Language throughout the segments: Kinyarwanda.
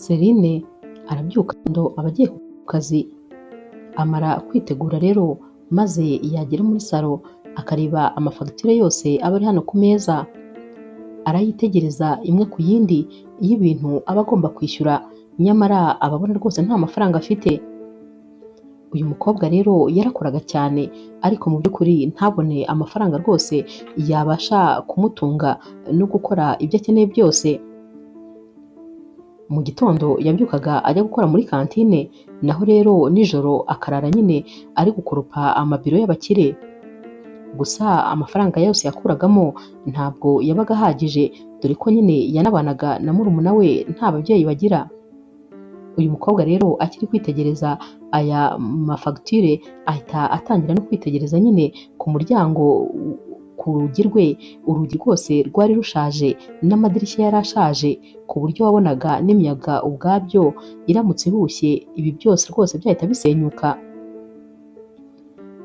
Celine arabyuka ndo aba agiye ku kazi, amara kwitegura rero maze yagera muri salo akareba amafagitire yose aba ari hano ku meza, arayitegereza imwe ku yindi y'ibintu aba agomba kwishyura, nyamara aba abona rwose nta mafaranga afite. Uyu mukobwa rero yarakoraga cyane ariko mu by'ukuri ntabone amafaranga rwose yabasha kumutunga no gukora ibyo akeneye byose. Mu gitondo yabyukaga ajya gukora muri kantine, naho rero nijoro akarara nyine ari gukoropa amabiro y'abakire. Gusa amafaranga yose yakuragamo ntabwo yabaga ahagije, dore ko nyine yanabanaga na murumuna we nta babyeyi bagira. Uyu mukobwa rero akiri kwitegereza aya mafagitire ahita atangira no kwitegereza nyine ku muryango, ku rugi rwe, urugi rwose rwari rushaje n'amadirishya yari ashaje, ku buryo wabonaga n'imiyaga ubwabyo iramutse ihushye ibi byose rwose byahita bisenyuka.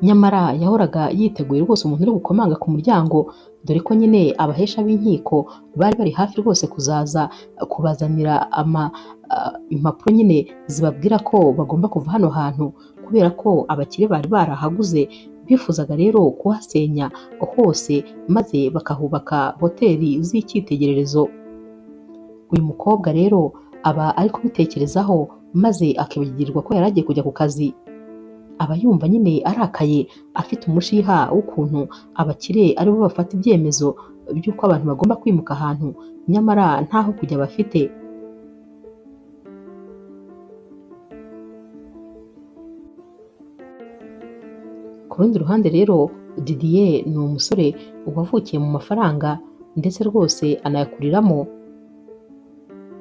Nyamara yahoraga yiteguye rwose umuntu uri bukomanga ku muryango, dore ko nyine abahesha b'inkiko bari bari hafi rwose kuzaza kubazanira impapuro nyine zibabwira ko bagomba kuva hano hantu, kubera ko abakire bari barahaguze, bifuzaga rero kuhasenya hose maze bakahubaka hoteli z'icyitegererezo. Uyu mukobwa rero aba ari kubitekerezaho maze akibagirwa ko yari agiye kujya ku kazi. Aba yumva nyine arakaye, afite umushiha w'ukuntu abakire aribo bafata ibyemezo by'uko abantu bagomba kwimuka ahantu, nyamara ntaho kujya bafite. Ku rundi ruhande rero Didier ni umusore wavukiye mu mafaranga ndetse rwose anayakuriramo.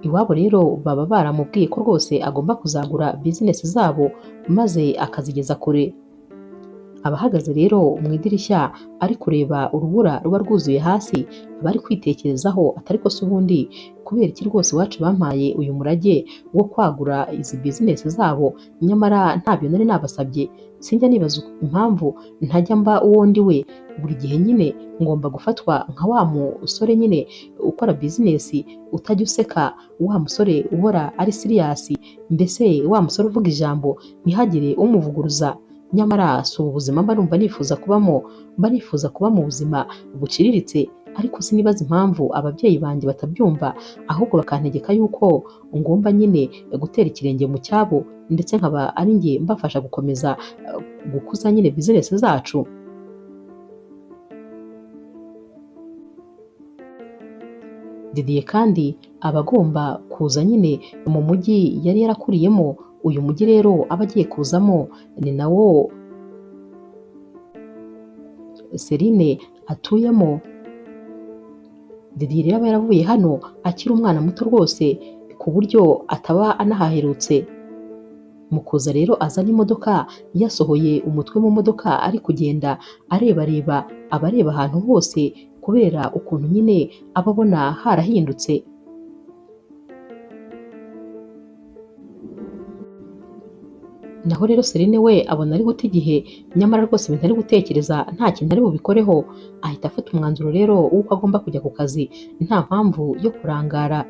Iwabo rero baba baramubwiye ko rwose agomba kuzagura bizinesi zabo maze akazigeza kure. Aba ahagaze rero mu idirishya ari kureba urubura ruba rwuzuye hasi, aba ari kwitekerezaho atari ko se ubundi kubera iki rwose iwacu bampaye uyu murage wo kwagura izi bizinesi zabo, nyamara ntabyo nari nabasabye. Sinjya nibaza impamvu ntajya mba uwo ndi we, buri gihe nyine ngomba gufatwa nka wa musore nyine ukora bizinesi utajya useka, wa musore uhora ari siriyasi, mbese wa musore uvuga ijambo ntihagire umuvuguruza. Nyamara si ubu buzima mba numva nifuza kubamo, mba nifuza kuba mu buzima buciriritse, ariko sinibaza impamvu ababyeyi banjye batabyumva, ahubwo bakantegeka yuko ngomba nyine gutera ikirenge mu cyabo, ndetse nkaba ari njye mbafasha gukomeza gukuza nyine bizinesi zacu. Didier kandi aba agomba kuza nyine mu mujyi yari yarakuriyemo. Uyu mujyi rero aba agiye kuzamo ni nawo Celine atuyemo. Didier rero aba yaravuye hano akiri umwana muto rwose, ku buryo ataba anahaherutse. Mu kuza rero azana imodoka, yasohoye umutwe mu modoka ari kugenda arebareba, aba areba ahantu hose kubera ukuntu nyine aba abona harahindutse. Naho rero Celine we abona ari guta igihe, nyamara rwose ibintu ari gutekereza nta kintu ari bubikoreho, ahita afata umwanzuro rero w'uko agomba kujya ku kazi nta mpamvu yo kurangara.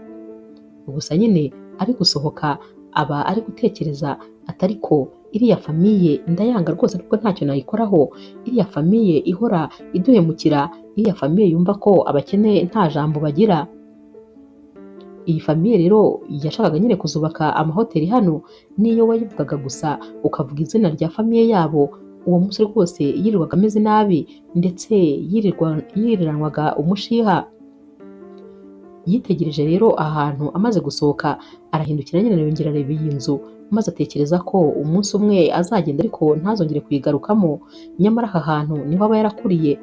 Gusa nyine ari gusohoka aba ari gutekereza atari ko iriya famiye ndayanga rwose kuko ntacyo nayikoraho, iriya famiye ihora iduhemukira, iriya famiye yumva ko abakene nta jambo bagira. Iyi famiye rero yashakaga nyine kuzubaka amahoteli hano, n'iyo wayivugaga gusa ukavuga izina rya famiye yabo, uwo munsi rwose yirirwaga ameze nabi, ndetse yiriranwaga umushiha. Yitegereje rero ahantu amaze gusohoka, arahindukira nyine arongera areba iyi nzu, maze atekereza ko umunsi umwe azagenda ariko ntazongere kuyigarukamo, nyamara aha hantu niho aba yarakuriye.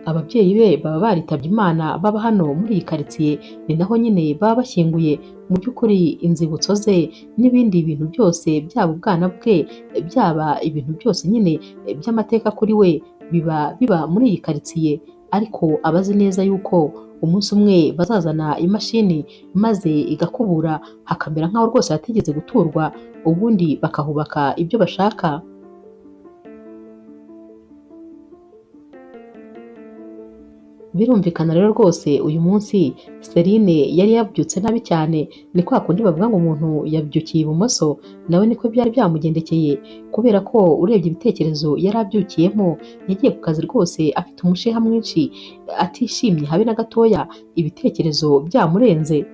Ababyeyi be baba baritabye Imana baba hano muri iyi karitsiye, ni naho nyine baba bashyinguye. Mu by'ukuri inzibutso ze n'ibindi bintu byose, byaba ubwana bwe, byaba ibintu byose nyine by'amateka kuri we, biba biba muri iyi karitsiye. Ariko aba azi neza yuko umunsi umwe bazazana imashini maze igakubura, hakamera nk'aho rwose hatigeze guturwa, ubundi bakahubaka ibyo bashaka. Birumvikana rero rwose uyu munsi Celine yari yabyutse nabi cyane, ni kwa kundi bavuga ngo umuntu yabyukiye ibumoso, nawe niko byari byamugendekeye, kubera ko urebye ibitekerezo yari abyukiyemo, yagiye ku kazi rwose afite umushiha mwinshi, atishimye habe na gatoya, ibitekerezo byamurenze.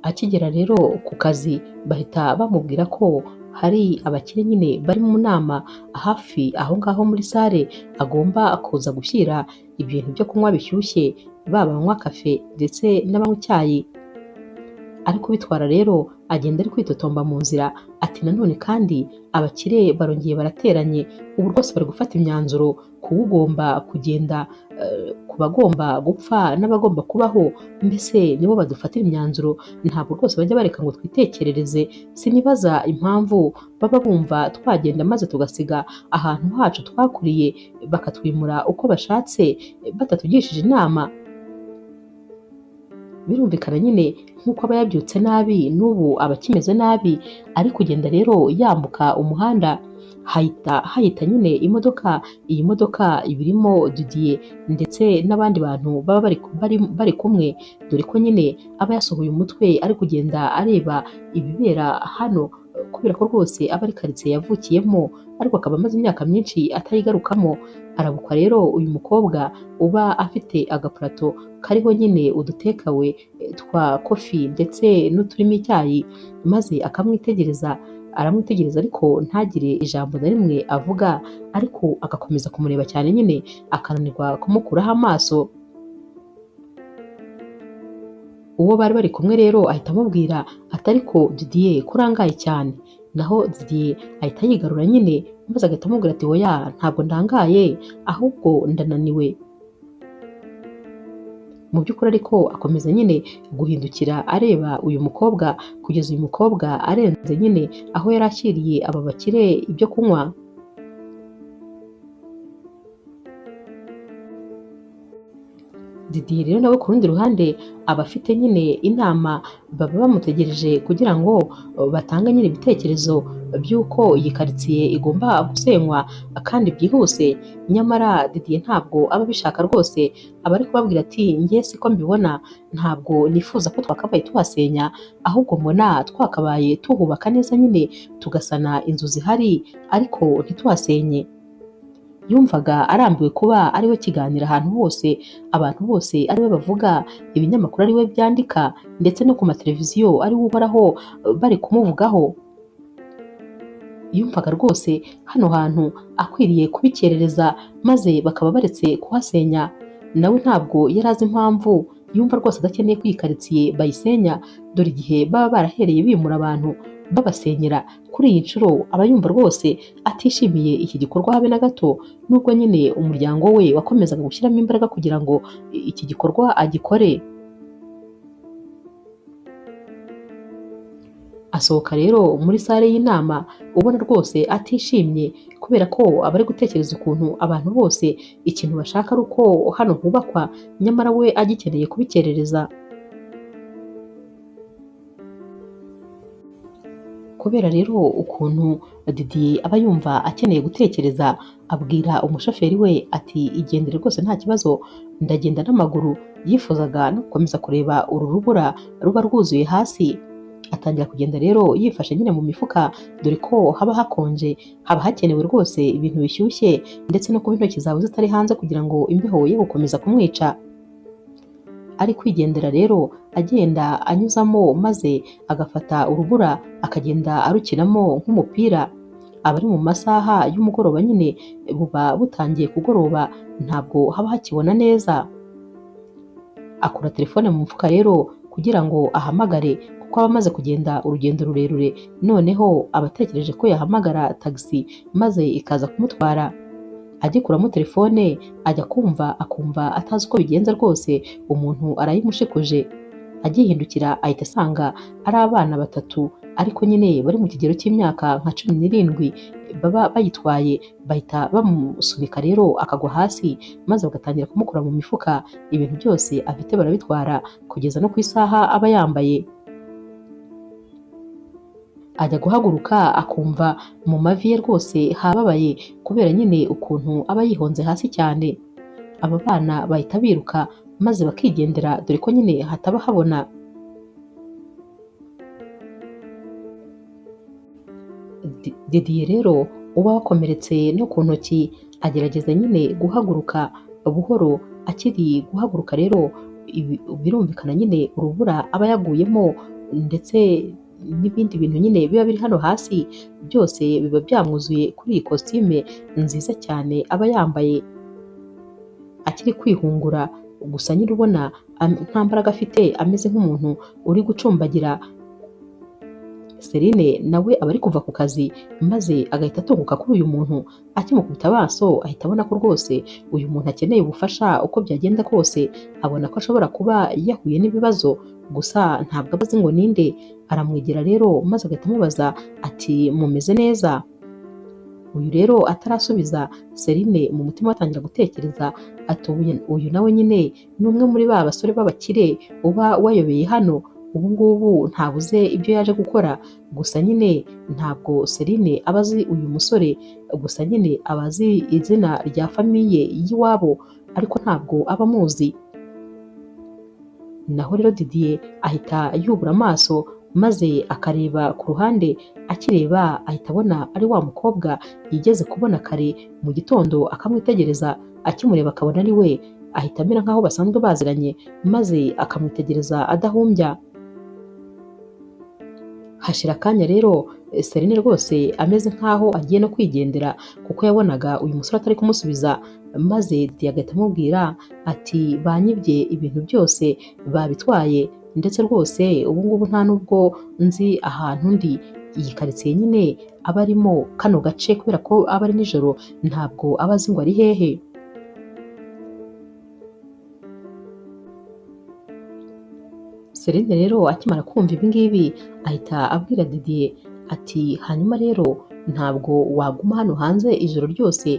Akigera rero ku kazi bahita bamubwira ko hari abakire nyine bari mu nama hafi aho ngaho muri sale, agomba kuza gushyira ibintu byo kunywa bishyushye, baba abanywa kafe ndetse n'abanywa icyayi. Ari kubitwara rero agenda ari kwitotomba mu nzira ati nanone kandi abakire barongeye barateranye, ubu rwose bari gufata imyanzuro ku ugomba kugenda, ku bagomba gupfa n'abagomba kubaho, mbese nibo badufatira imyanzuro, ntabwo rwose bajya bareka ngo twitekerereze, sinibaza impamvu baba bumva twagenda maze tugasiga ahantu hacu twakuriye, bakatwimura uko bashatse batatugishije inama. Birumvikana nyine nk'uko aba yabyutse nabi n'ubu aba akimeze nabi, ari kugenda rero yambuka umuhanda hahita nyine imodoka, iyi modoka iba irimo Didier ndetse n'abandi bantu baba bari kumwe, dore ko nyine aba yasohoye umutwe ari kugenda areba ibibera hano, kubera ko rwose aba ari karitsiye yavukiyemo, ariko akaba amaze imyaka myinshi atayigarukamo. Arabukwa rero uyu mukobwa uba afite agapurato kariho nyine udutekawe twa kofi ndetse n'uturimo icyayi, maze akamwitegereza, aramwitegereza ariko ntagire ijambo na rimwe avuga, ariko agakomeza kumureba cyane nyine akananirwa kumukuraho amaso. Uwo bari bari kumwe rero ahita amubwira ati ariko Didier ko urangaye cyane, naho Didier ahita yigarura nyine maze agahita amubwira ati oya ntabwo ndangaye ahubwo ndananiwe. Mu by'ukuri ariko akomeza nyine guhindukira areba uyu mukobwa kugeza uyu mukobwa arenze nyine aho yari ashyiriye aba bakire ibyo kunywa. Didier rero nawe ku rundi ruhande aba afite nyine inama baba bamutegereje kugira ngo batange nyine ibitekerezo by'uko iyi karitsiye igomba gusenywa kandi byihuse, nyamara Didier ntabwo aba abishaka rwose, aba ari kubabwira ati njye siko mbibona, ntabwo nifuza ko twakabaye tuhasenya, ahubwo mbona twakabaye tuhubaka neza nyine tugasana inzu zihari ariko ntituhasenye. Yumvaga arambiwe kuba ari we kiganiro ahantu hose, abantu bose ari we bavuga, ibinyamakuru ari we byandika, ndetse no ku mateleviziyo ari we uhoraho bari kumuvugaho. Yumvaga rwose hano hantu akwiriye kubikerereza maze bakaba baretse kuhasenya. Nawe ntabwo yari azi impamvu yumva rwose adakeneye ko iyi karitsiye bayisenya, dore igihe baba barahereye bimura abantu babasenyera. Kuri iyi nshuro aba yumva rwose atishimiye iki gikorwa habe na gato, nubwo nyine umuryango we wakomezaga gushyiramo imbaraga kugira ngo iki gikorwa agikore. Asohoka rero muri sale y'inama ubona rwose atishimye, kubera ko aba ari gutekereza ukuntu abantu bose ikintu bashaka ari uko hano hubakwa, nyamara we agikeneye kubikerereza. Kubera rero ukuntu Didier aba yumva akeneye gutekereza, abwira umushoferi we ati igendere rwose nta kibazo ndagenda n'amaguru. Yifuzaga no gukomeza kureba uru rubura ruba rwuzuye hasi. Atangira kugenda rero yifashe nyine mu mifuka, dore ko haba hakonje, haba hakenewe rwose ibintu bishyushye, ndetse no kuba intoki zawe zitari hanze kugira ngo imbeho ye gukomeza kumwica. Ari kwigendera rero agenda anyuzamo maze agafata urubura akagenda arukinamo nk'umupira. Aba ari mu masaha y'umugoroba nyine, buba butangiye kugoroba, ntabwo haba hakibona neza. Akura telefone mu mufuka rero kugira ngo ahamagare, kuko aba amaze kugenda urugendo rurerure, noneho aba atekereje ko yahamagara tagisi maze ikaza kumutwara. Agikuramo telefone ajya kumva akumva atazi uko bigenza rwose, umuntu arayimushikuje. Agihindukira ahita asanga ari abana batatu ariko nyine bari mu kigero cy'imyaka nka 17 baba bayitwaye, bahita bamusunika rero akagwa hasi, maze bagatangira kumukura mu mifuka, ibintu byose afite barabitwara kugeza no ku isaha aba yambaye. Ajya guhaguruka akumva mu mavi ye rwose hababaye kubera nyine ukuntu aba yihonze hasi cyane. Aba bana bahita biruka maze bakigendera dore ko nyine hataba habona. Didier rero uba wakomeretse no ku ntoki agerageza nyine guhaguruka buhoro, akiri guhaguruka rero birumvikana nyine urubura aba yaguyemo ndetse n'ibindi bintu nyine biba biri hano hasi byose biba byamwuzuye kuri iyi kositime nziza cyane aba yambaye. Akiri kwihungura gusa nyine ubona nta mbaraga afite, ameze nk'umuntu uri gucumbagira. Celine nawe aba ari kuva ku kazi maze agahita atunguka kuri uyu muntu, akimukubita amaso ahita abona ko rwose uyu muntu akeneye ubufasha uko byagenda kose, abona ko ashobora kuba yahuye n'ibibazo gusa ntabwo aba azi ngo ninde. Aramwegera rero maze agahita amubaza ati mumeze neza? Uyu rero atarasubiza, Celine mu mutima atangira gutekereza ati uyu nawe nyine ni umwe muri ba basore b'abakire uba wayobeye hano, ubu ngubu ntabuze ibyo yaje gukora. Gusa nyine ntabwo Celine aba azi uyu musore, gusa nyine aba azi izina rya famiye y'iwabo ariko ntabwo aba amuzi. Naho rero Didier ahita yubura amaso maze akareba ku ruhande, akireba ahita abona ari wa mukobwa yigeze kubona kare mu gitondo akamwitegereza, akimureba akabona ari we, ahita amera nk'aho basanzwe baziranye maze akamwitegereza adahumbya. Hashira akanya rero Celine rwose ameze nk'aho agiye no kwigendera kuko yabonaga uyu musore atari kumusubiza, maze Didier agahita amubwira ati banyibye ibintu byose babitwaye, ndetse rwose ubu ngubu nta nubwo nzi ahantu ndi. Iyi karitsiye nyine aba arimo kano gace kubera ko aba ari nijoro ntabwo aba azi ngo ari hehe. Celine rero akimara kumva ibi ngibi ahita abwira Didier ati hanyuma rero ntabwo waguma hano hanze ijoro ryose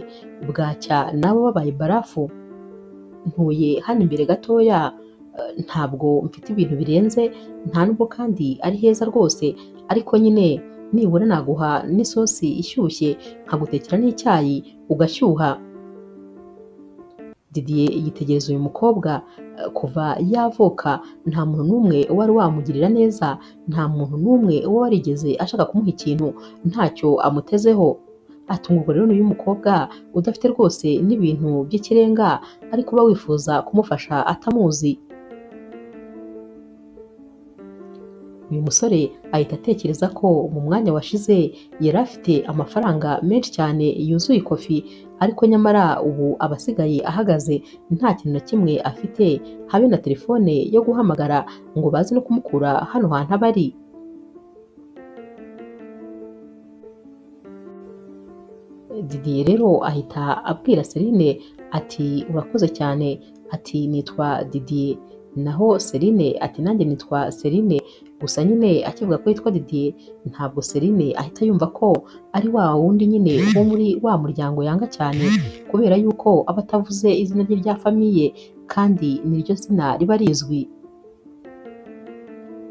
bwacya nabo babaye barafu, ntuye hano imbere gatoya, ntabwo mfite ibintu birenze, nta nubwo kandi ari heza rwose, ariko nyine nibura naguha n'isosi ishyushye nkagutekera n'icyayi ugashyuha. Didier yitegereza uyu mukobwa, kuva yavuka nta muntu n'umwe wari wamugirira neza, nta muntu n'umwe uba warigeze ashaka kumuha ikintu ntacyo amutezeho. Atungurwa rero n'uyu mukobwa udafite rwose n'ibintu by'ikirenga ariko uba wifuza kumufasha atamuzi. Uyu musore ahita atekereza ko mu mwanya washize yari afite amafaranga menshi cyane yuzuye ikofi, ariko nyamara ubu aba asigaye ahagaze nta kintu na kimwe afite, habe na telefone yo guhamagara ngo baze no kumukura hano hantu aba ari. Didier rero ahita abwira Celine ati urakoze cyane, ati nitwa Didier. Naho Celine ati nanjye nitwa Celine. Gusa nyine akivuga ko yitwa Didier ntabwo Celine ahita yumva ko ari wa wundi nyine wo muri wa muryango yanga cyane, kubera yuko aba atavuze izina rye rya famiye kandi niryo zina riba rizwi.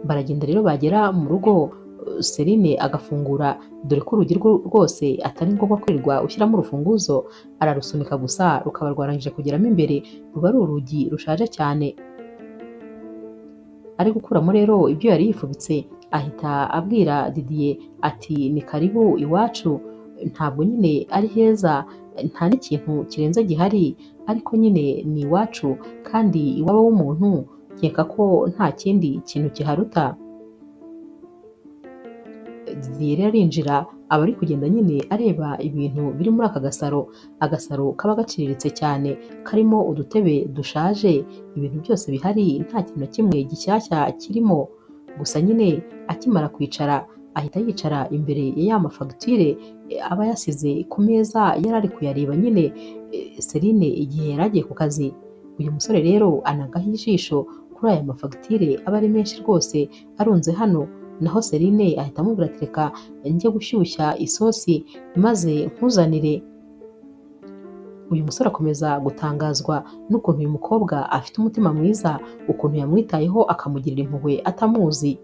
Baragenda rero bagera mu rugo Celine agafungura, dore ko urugi rwose atari ngombwa kwirirwa ushyiramo urufunguzo, ararusunika gusa rukaba rwarangije kugeramo imbere, ruba ari urugi rushaje cyane. Ari gukuramo rero ibyo yari yifubitse ahita abwira Didier ati ni karibu iwacu, ntabwo nyine ari heza, nta n'ikintu kirenze gihari, ariko nyine ni iwacu kandi iwabo w'umuntu nkeka ko nta kindi kintu kiharuta. Didier rero arinjira, aba ari kugenda nyine areba ibintu biri muri aka gasaro, agasaro kaba gaciriritse cyane karimo udutebe dushaje, ibintu byose bihari nta kintu na kimwe gishyashya kirimo. Gusa nyine akimara kwicara ahita yicara imbere ya ya mafagitire aba yasize ku meza yari ari kuyareba nyine Celine igihe yari agiye ku kazi. Uyu musore rero anagaho ijisho kuri aya mafagitire aba ari menshi rwose arunze hano. Naho Celine ahita amubwira ati reka njye gushyushya isosi maze nkuzanire. Uyu musore akomeza gutangazwa n'ukuntu uyu mukobwa afite umutima mwiza, ukuntu yamwitayeho akamugirira impuhwe atamuzi.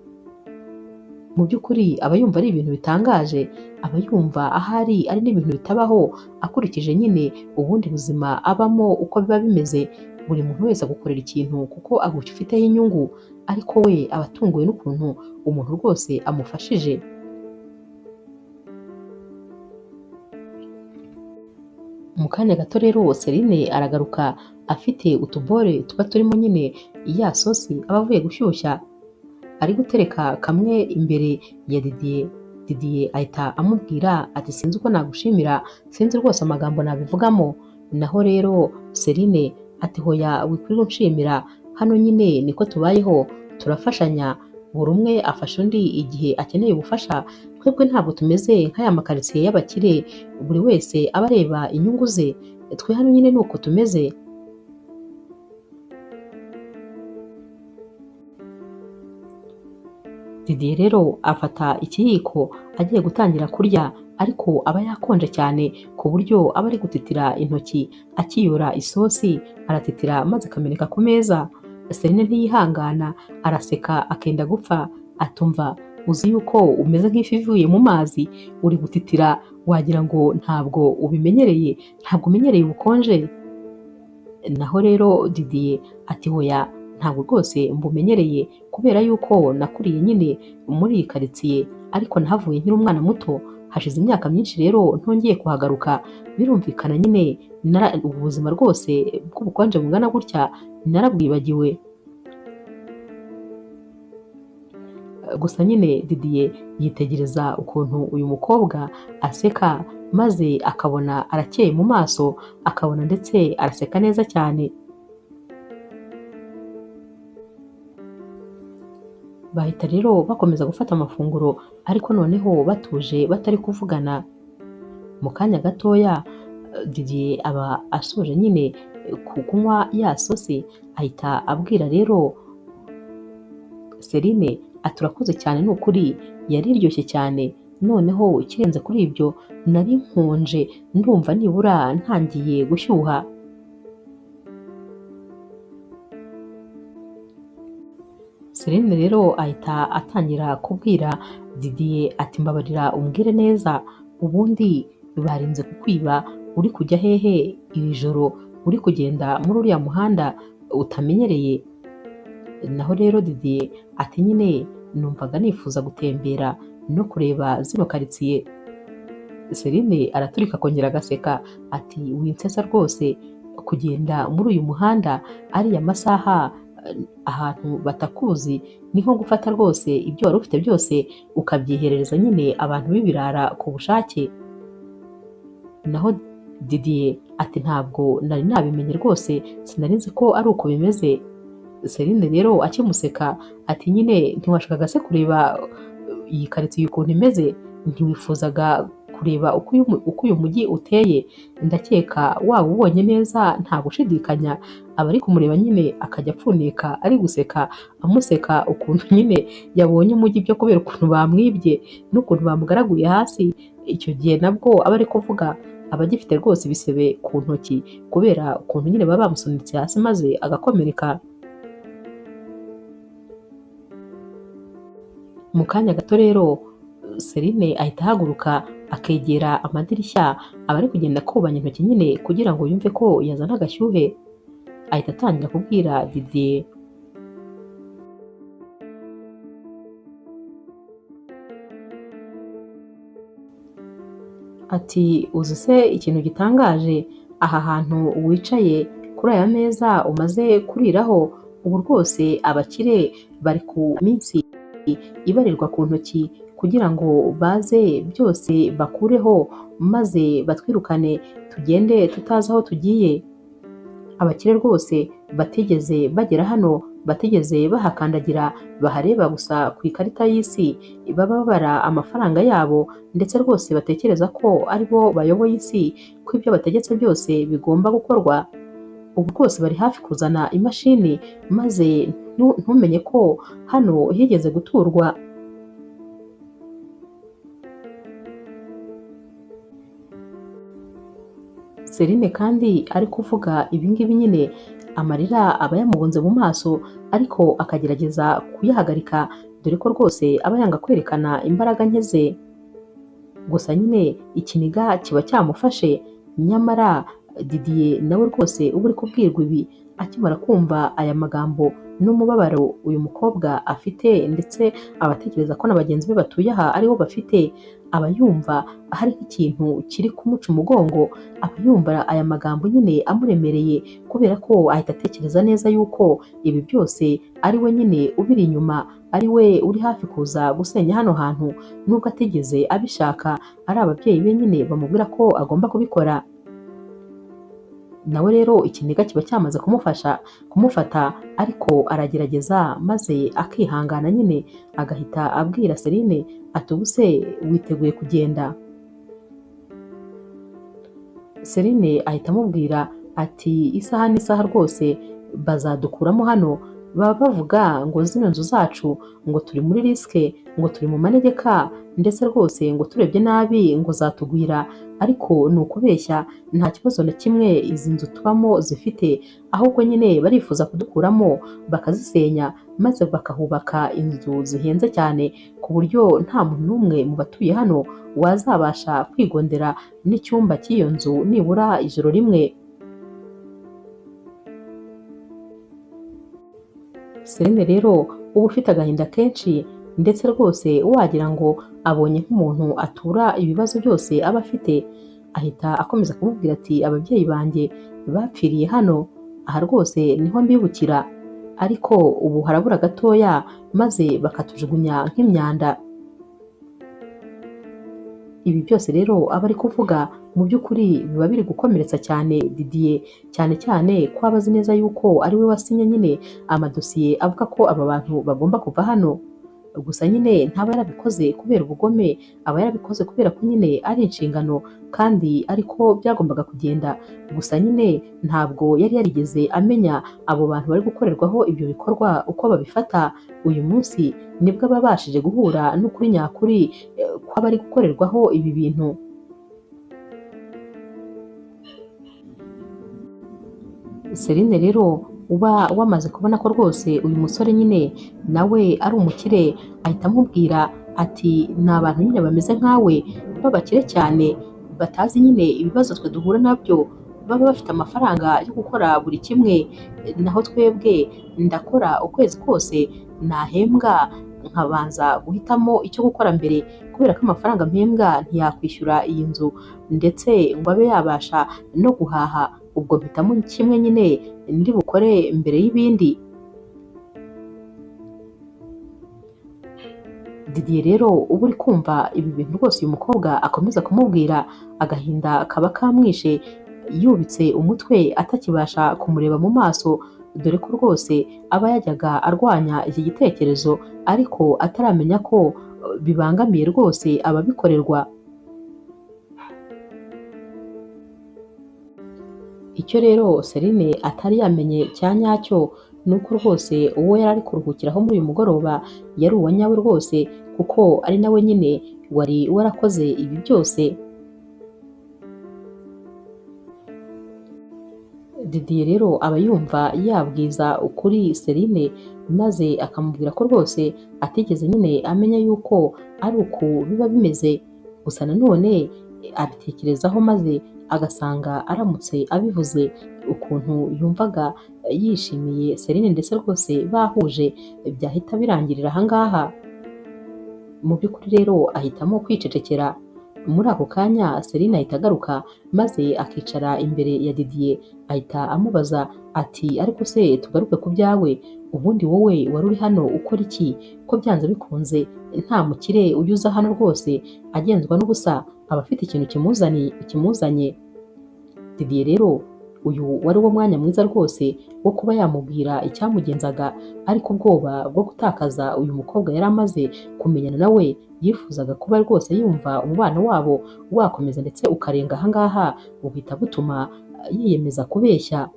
Mu by'ukuri aba yumva ari ibintu bitangaje, aba yumva ahari ari n'ibintu bitabaho akurikije nyine ubundi buzima abamo uko biba bimeze. Buri muntu wese agukorera ikintu kuko agufiteho inyungu, ariko we aba atunguwe n'ukuntu umuntu rwose amufashije. Mu kanya gato rero Celine aragaruka afite utubore tuba turimo nyine ya sosi aba avuye gushyushya, ari gutereka kamwe imbere ya Didier. Didier ahita amubwira ati sinzi uko nagushimira, sinzi rwose amagambo nabivugamo. Naho rero Celine ati hoya wikwiriye unshimira, hano nyine niko tubayeho, turafashanya, buri umwe afasha undi igihe akeneye ubufasha. Twebwe ntabwo tumeze nk'aya makaritsiye y'abakire, buri wese aba areba inyungu ze, twe hano nyine ni uko tumeze. Didier rero afata ikiyiko agiye gutangira kurya, ariko aba yakonje cyane ku buryo aba ari gutitira intoki akiyora isosi, aratitira maze akameneka ku meza. Celine ntiyihangana araseka akenda gupfa, atumva uzi yuko umeze nk'ifi ivuye mu mazi, uri gutitira wagira ngo ntabwo ubimenyereye, ntabwo umenyereye ubukonje. Naho rero Didier ati hoya ntabwo rwose mbumenyereye, kubera yuko nakuriye nyine muri iyi karitsiye, ariko nahavuye nkiri umwana muto, hashize imyaka myinshi rero ntongeye kuhagaruka. Birumvikana nyine ubuzima rwose bw'ubukonje bungana gutya narabwibagiwe. Gusa nyine Didier yitegereza ukuntu uyu mukobwa aseka, maze akabona arakeye mu maso, akabona ndetse araseka neza cyane. Bahita rero bakomeza gufata amafunguro, ariko noneho batuje batari kuvugana. Mu kanya gatoya Didier aba asoje nyine kunywa ya sosi, ahita abwira rero Celine ati urakoze cyane ni ukuri, yari iryoshye cyane, noneho ikirenze kuri ibyo nari nkonje ndumva nibura ntangiye gushyuha. Celine rero ahita atangira kubwira Didier ati mbabarira umbwire neza, ubundi barinze kukwiba uri kujya hehe iri joro, uri kugenda muri uriya muhanda utamenyereye? Naho rero Didier ati nyine numvaga nifuza gutembera no kureba zino karitsiye. Celine araturika akongera agaseka ati winsesa rwose, kugenda muri uyu muhanda ariya masaha ahantu batakuzi ni nko gufata rwose ibyo wari ufite byose ukabyiherereza nyine abantu b'ibirara ku bushake. Naho Didier ati ntabwo nari nabimenye rwose, sinari nzi ko ari uko bimeze. Celine rero akimuseka ati nyine ntiwashakaga se kureba iyi karitsiye ukuntu imeze, ntiwifuzaga kureba uko uyu mujyi uteye, ndakeka waba ubonye neza nta gushidikanya. Aba ari kumureba nyine akajya apfunika ari guseka, amuseka ukuntu nyine yabonye umujyi byo kubera ukuntu bamwibye n'ukuntu bamugaraguye hasi. Icyo gihe nabwo aba ari kuvuga aba agifite rwose ibisebe ku ntoki kubera ukuntu nyine baba bamusunitse hasi maze agakomereka. Mu kanya gato rero Celine ahita ahaguruka akegera amadirishya, aba ari kugenda akubanya intoki nyine kugira ngo yumve ko yazana agashyuhe. Ahita atangira kubwira Didier ati uzi se ikintu gitangaje, aha hantu wicaye kuri aya meza umaze kuriraho, ubu rwose abakire bari ku minsi ibarirwa ku ntoki kugira ngo baze byose bakureho maze batwirukane tugende tutazi aho tugiye. Abakire rwose batigeze bagera hano, batigeze bahakandagira, bahareba gusa ku ikarita y'isi, baba babara amafaranga yabo, ndetse rwose batekereza ko ari bo bayoboye isi, ko ibyo bategetse byose bigomba gukorwa. Ubu rwose bari hafi kuzana imashini maze ntumenye ko hano higeze guturwa. Celine kandi ari kuvuga ibingibi nyine amarira aba yamubunze mu maso, ariko akagerageza kuyahagarika, dore ko rwose aba yanga kwerekana imbaraga nke ze. Gusa nyine ikiniga kiba cyamufashe, nyamara Didier nawe rwose uba uri kubwirwa ibi akimara kumva aya magambo n'umubabaro uyu mukobwa afite, ndetse abatekereza ko na bagenzi be batuye aha aribo bafite, aba yumva hari nk'ikintu kiri kumuca umugongo, aba yumva aya magambo nyine amuremereye, kubera ko ahita atekereza neza yuko ibi byose ari we nyine ubiri inyuma, ari we uri hafi kuza gusenya hano hantu, nubwo atigeze abishaka, ari ababyeyi be nyine bamubwira ko agomba kubikora. Nawe rero ikiniga kiba cyamaze kumufata, ariko aragerageza maze akihangana nyine, agahita abwira Celine ati ubu se witeguye kugenda? Celine ahita amubwira ati isaha n'isaha rwose bazadukuramo hano, baba bavuga ngo zino nzu zacu ngo turi muri risque, ngo turi mu manegeka, ndetse rwose ngo turebye nabi ngo zatugwira, ariko ni ukubeshya, nta kibazo na kimwe izi nzu tubamo zifite, ahubwo nyine barifuza kudukuramo bakazisenya maze bakahubaka inzu zihenze cyane, ku buryo nta muntu n'umwe mu batuye hano wazabasha kwigondera n'icyumba cy'iyo nzu nibura ijoro rimwe. Celine rero uba ufite agahinda kenshi, ndetse rwose wagira ngo abonye nk'umuntu atura ibibazo byose aba afite, ahita akomeza kumubwira ati ababyeyi banjye bapfiriye hano, aha rwose niho mbibukira, ariko ubu harabura gatoya maze bakatujugunya nk'imyanda. Ibi byose rero aba ari kuvuga mu by'ukuri biba biri gukomeretsa cyane Didier, cyane cyane ko aba azi neza yuko ari we wasinye nyine amadosiye avuga ko aba bantu bagomba kuva hano. Gusa nyine ntaba yarabikoze kubera ubugome, aba yarabikoze kubera ko nyine ari inshingano kandi ariko byagombaga kugenda. Gusa nyine ntabwo yari yarigeze amenya abo bantu bari gukorerwaho ibyo bikorwa uko babifata. Uyu munsi nibwo aba abashije guhura n'ukuri nyakuri kw'abari gukorerwaho ibi bintu. Celine rero uba wamaze kubona ko rwose uyu musore nyine nawe ari umukire, ahita amubwira ati ni abantu nyine bameze nkawe b'abakire cyane, batazi nyine ibibazo twe duhura nabyo, baba bafite amafaranga yo gukora buri kimwe, naho twebwe ndakora ukwezi kose nahembwa nkabanza guhitamo icyo gukora mbere, kubera ko amafaranga mpembwa ntiyakwishyura iyi nzu ndetse ngo abe yabasha no guhaha, ubwo mpitamo kimwe nyine ndi bukore mbere y'ibindi. Didier rero uba uri kumva ibi bintu rwose uyu mukobwa akomeza kumubwira, agahinda kaba kamwishe, yubitse umutwe atakibasha kumureba mu maso, dore ko rwose aba yajyaga arwanya iki gitekerezo ariko ataramenya ko bibangamiye rwose ababikorerwa. Icyo rero Celine atari yamenye cya nyacyo ni uko rwose uwo yari ari kuruhukiraho muri uyu mugoroba yari uwa nyawe rwose, kuko ari nawe nyine wari warakoze ibi byose. Didier rero aba yumva yabwiza ukuri Celine, maze akamubwira ko rwose atigeze nyine amenya yuko ari uku biba bimeze. Gusa nanone abitekerezaho maze agasanga aramutse abivuze ukuntu yumvaga yishimiye Celine ndetse rwose bahuje byahita birangirira aha ngaha. Mu by'ukuri rero ahitamo kwicecekera. Muri ako kanya Celine ahita agaruka maze akicara imbere ya Didier, ahita amubaza ati ariko se tugaruke ku byawe, ubundi wowe wari uri hano ukora iki ko byanze bikunze nta mukire ujya uza hano rwose agenzwa n'ubusa, aba afite ikintu kimuzanye. Didier rero uyu wari wo mwanya mwiza rwose wo kuba yamubwira icyamugenzaga, ariko ubwoba bwo gutakaza uyu mukobwa yari amaze kumenyana nawe, yifuzaga kuba rwose yumva umubano wabo wakomeza ndetse ukarenga aha ngaha, buhita butuma yiyemeza kubeshya.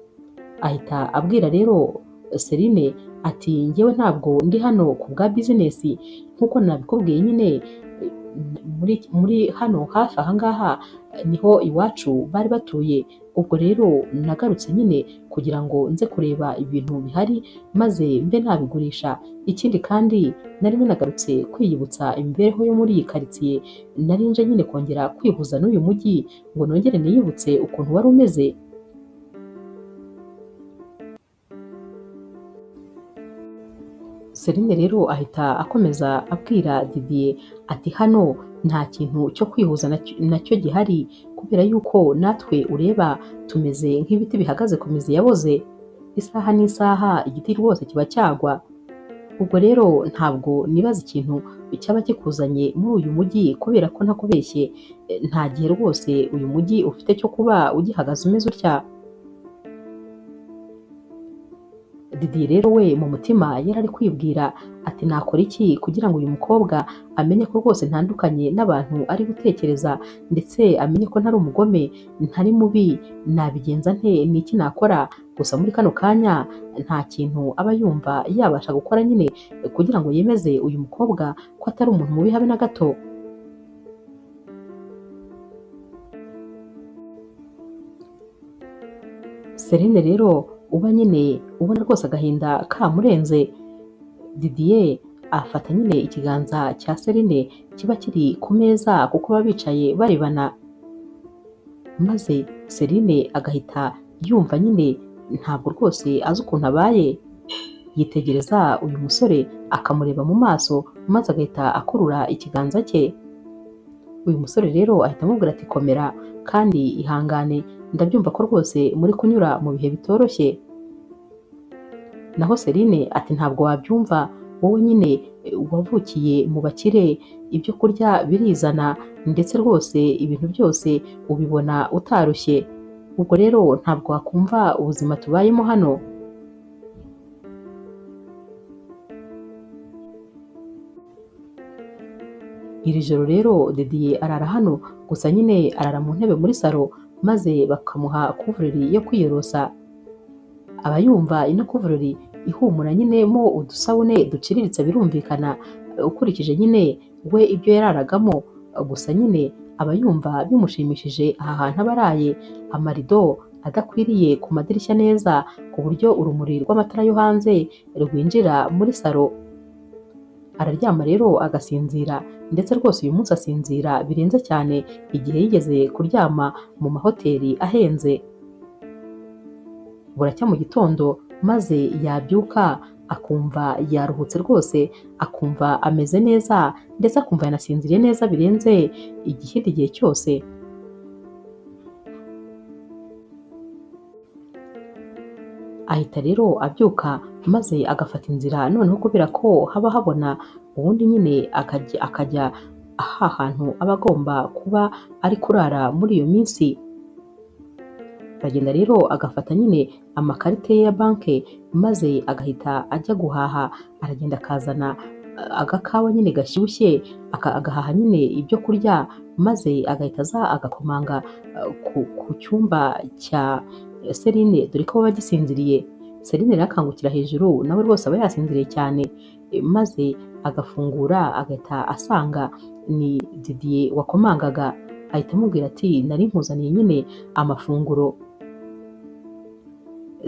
Ahita abwira rero Celine ati njyewe ntabwo ndi hano ku bwa bizinesi nk'uko nabikubwiye nyine, muri hano hafi aha ngaha niho iwacu bari batuye, ubwo rero nagarutse nyine kugira ngo nze kureba ibintu bihari maze mbe nabigurisha. Ikindi kandi nari nagarutse kwiyibutsa imibereho yo muri iyi karitsiye, nari nje nyine kongera kwihuza n'uyu mujyi ngo nongere niyibutse ukuntu wari umeze. Celine rero ahita akomeza abwira Didier ati hano nta kintu cyo kwihuza nacyo gihari, kubera yuko natwe ureba tumeze nk'ibiti bihagaze ku mizi yaboze, isaha n'isaha igiti rwose kiba cyagwa. Ubwo rero ntabwo nibaza ikintu cyaba kikuzanye muri uyu mujyi, kubera ko ntakubeshye nta gihe rwose uyu mujyi ufite cyo kuba ugihagaze umeze utya. Didier rero we mu mutima yari ari kwibwira ati nakora iki kugira ngo uyu mukobwa amenye ko rwose ntandukanye n'abantu ari gutekereza, ndetse amenye ko ntari umugome, ntari mubi, nabigenza nte, ni iki nakora? Gusa muri kano kanya nta kintu aba yumva yabasha gukora nyine kugira ngo yemeze uyu mukobwa ko atari umuntu mubi habe na gato. Celine rero uba nyine ubona rwose agahinda kamurenze, Didier afata nyine ikiganza cya Celine kiba kiri ku meza kuko baba bicaye barebana, maze Celine agahita yumva nyine ntabwo rwose azi ukuntu abaye, yitegereza uyu musore akamureba mu maso maze agahita akurura ikiganza cye. Uyu musore rero ahita amubwira ati komera kandi ihangane, ndabyumva ko rwose muri kunyura mu bihe bitoroshye. Naho Celine ati ntabwo wabyumva, wowe nyine wavukiye mu bakire, ibyo kurya birizana ndetse rwose ibintu byose ubibona utarushye, ubwo rero ntabwo wakumva ubuzima tubayemo hano. Iri joro rero Didier arara hano, gusa nyine arara mu ntebe muri salo, maze bakamuha kuvureri yo kwiyorosa. Aba yumva ino kuvureri ihumura nyine mo udusabune duciriritse, birumvikana ukurikije nyine we ibyo yararagamo, gusa nyine aba yumva bimushimishije aha hantu aba araye, amarido adakwiriye ku madirishya neza ku buryo urumuri rw'amatara yo hanze rwinjira muri salo. Araryama rero agasinzira, ndetse rwose uyu munsi asinzira birenze cyane igihe yigeze kuryama mu mahoteli ahenze. Buracya mu gitondo maze yabyuka akumva yaruhutse rwose, akumva ameze neza, ndetse akumva yanasinziriye neza birenze ikindi gihe cyose. Ahita rero abyuka maze agafata inzira, noneho kubera ko haba habona ubundi nyine akajya aha hantu aba agomba kuba ari kurara muri iyo minsi. Aragenda rero agafata nyine amakarite ye ya banki maze agahita ajya guhaha, aragenda akazana agakawa nyine gashyushye, agahaha nyine ibyo kurya, maze agahita aza agakomanga ku cyumba cya Celine, dore ko baba bagisinziriye. Celine rero akangukira hejuru, nawe rwose aba yasinziriye cyane, maze agafungura agahita asanga ni Didier wakomangaga, ahita amubwira ati nari nkuzaniye nyine amafunguro.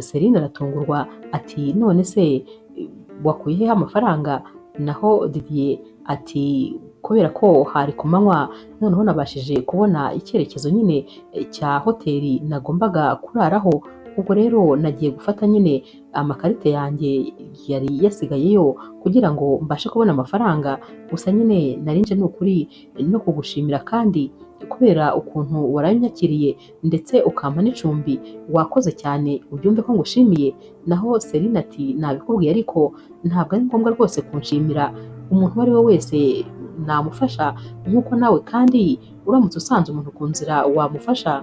Celine aratungurwa ati none se wakuye hehe amafaranga? Naho Didier ati kubera ko hari ku manywa, noneho nabashije kubona icyerekezo nyine cya hoteli nagombaga kuraraho, ubwo rero nagiye gufata nyine amakarite yanjye yari yasigayeyo kugira ngo mbashe kubona amafaranga, gusa nyine nari nje ni ukuri no kugushimira kandi kubera ukuntu waranyakiriye ndetse ukampa n'icumbi, wakoze cyane ubyumve ko ngushimiye. Naho Celine ati nabikubwiye ariko ntabwo ari ngombwa rwose kunshimira, umuntu uwo ari we wese namufasha nk'uko nawe kandi uramutse usanze umuntu ku nzira wamufasha.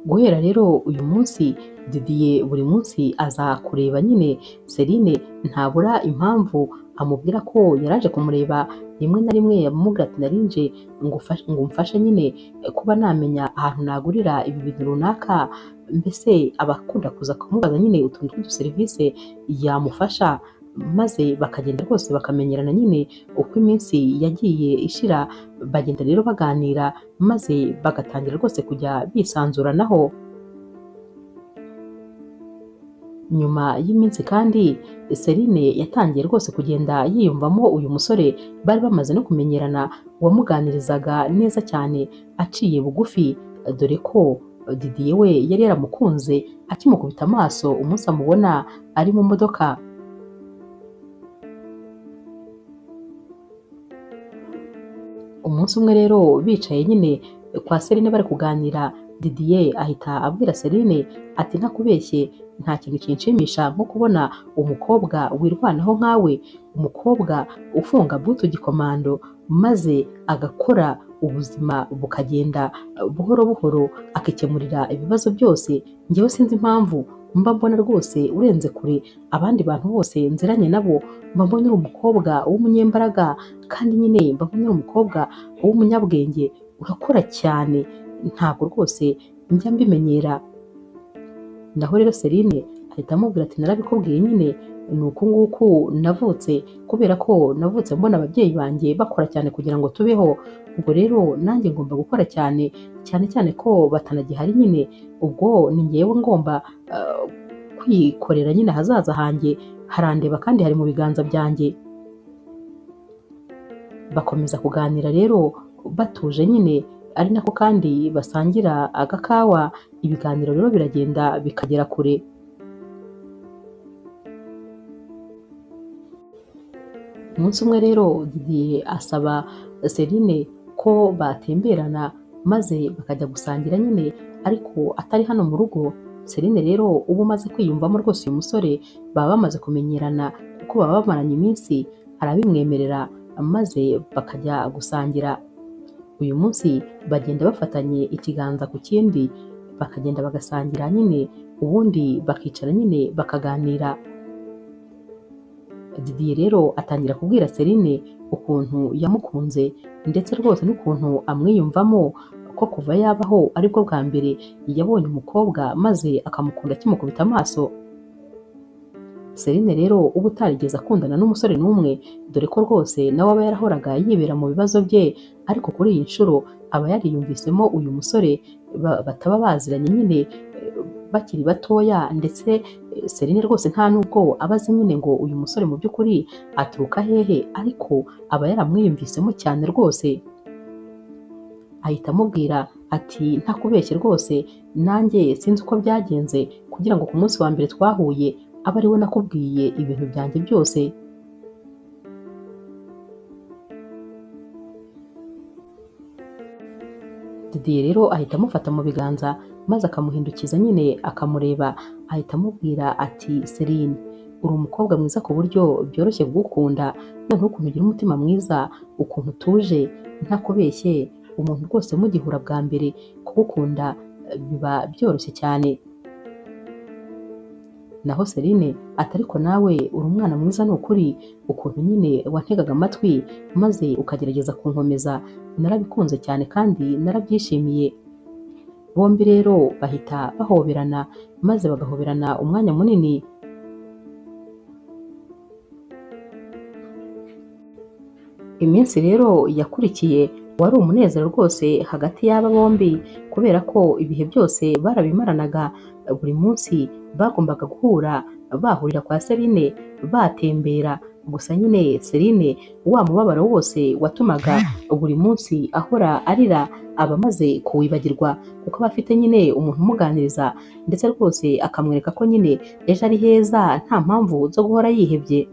Guhera rero uyu munsi Didier buri munsi aza kureba nyine Celine, ntabura impamvu amubwira ko yaraje kumureba, rimwe na rimwe yamubwira ati narinje ngo umfashe nyine kuba namenya ahantu nagurira ibi bintu runaka, mbese aba akunda kuza kumubaza nyine utuntu tw'uduserivisi yamufasha. maze bakagenda rwose bakamenyerana nyine. Uko iminsi yagiye ishira bagenda rero baganira, maze bagatangira rwose kujya bisanzuranaho. Nyuma y'iminsi kandi Celine yatangiye rwose kugenda yiyumvamo uyu musore bari bamaze no kumenyerana, wamuganirizaga neza cyane aciye bugufi, dore ko Didier we yari yaramukunze akimukubita amaso umunsi amubona ari mu modoka. Umunsi umwe rero bicaye nyine kwa Celine bari kuganira, Didier ahita abwira Celine ati ntakubeshye, nta kintu kinshimisha nko kubona umukobwa wirwanaho nkawe, umukobwa ufunga butu gikomando maze agakora ubuzima bukagenda buhoro buhoro, akikemurira ibibazo byose. Njyewe sinzi impamvu mba mbona rwose urenze kure abandi bantu bose nziranye nabo, mba mbona uri umukobwa w'umunyembaraga, kandi nyine mba mbona uri umukobwa w'umunyabwenge, urakora cyane, ntabwo rwose njya mbimenyera. Naho rero Celine ahita amubwira ati narabikubwiye nyine, ni uku nguku navutse, kubera ko navutse mbona ababyeyi banjye bakora cyane kugira ngo tubeho, ubwo rero nanjye ngomba gukora cyane, cyane cyane ko batanagihari nyine, ubwo ni njyewe ngomba kwikorera nyine ahazaza hanjye harandeba kandi hari mu biganza byanjye. Bakomeza kuganira rero batuje nyine, ari nako kandi basangira agakawa, ibiganiro rero biragenda bikagera kure. Umunsi umwe rero Didier asaba Celine ko batemberana maze bakajya gusangira nyine, ariko atari hano mu rugo. Celine rero uba umaze kwiyumvamo rwose uyu musore, baba bamaze kumenyerana kuko baba bamaranye iminsi, arabimwemerera maze bakajya gusangira. Uyu munsi bagenda bafatanye ikiganza ku kindi, bakagenda bagasangira nyine, ubundi bakicara nyine bakaganira. Didier rero atangira kubwira Celine ukuntu yamukunze ndetse rwose n'ukuntu amwiyumvamo, ko kuva yabaho aribwo bwa mbere yabonye umukobwa maze akamukunda akimukubita amaso. Celine rero uba utarigeze akundana n'umusore n'umwe, dore ko rwose nawe aba yarahoraga yibera mu bibazo bye, ariko kuri iyi nshuro aba yariyumvisemo uyu musore bataba baziranye nyine bakiri batoya, ndetse Celine rwose nta nubwo aba azi nyine ngo uyu musore mu by'ukuri aturuka hehe, ariko aba yaramwiyumvisemo cyane rwose. Ahita amubwira ati ntakubeshye rwose, nanjye sinzi uko byagenze kugira ngo ku munsi wa mbere twahuye abe ariwe nakubwiye ibintu byanjye byose. Didier rero ahita amufata mu biganza maze akamuhindukiza nyine akamureba, ahita amubwira ati Celine, uri umukobwa mwiza ku buryo byoroshye kugukunda, noneho ukuntu ugira umutima mwiza, ukuntu utuje, ntakubeshye, umuntu rwose mugihura bwa mbere kugukunda biba byoroshye cyane. Naho Celine ati ariko nawe uri umwana mwiza ni ukuri, ukuntu nyine wantegaga amatwi maze ukagerageza kunkomeza, narabikunze cyane kandi narabyishimiye. Bombi rero bahita bahoberana maze bagahoberana umwanya munini. Iminsi rero yakurikiye wari umunezero rwose hagati y'aba bombi, kubera ko ibihe byose barabimaranaga, buri munsi bagombaga guhura, bahurira kwa Celine batembera. Gusa nyine Celine wa mubabaro wose watumaga buri munsi ahora arira aba amaze kuwibagirwa, kuko aba afite nyine umuntu umuganiriza ndetse rwose akamwereka ko nyine ejo ari heza, nta mpamvu zo guhora yihebye.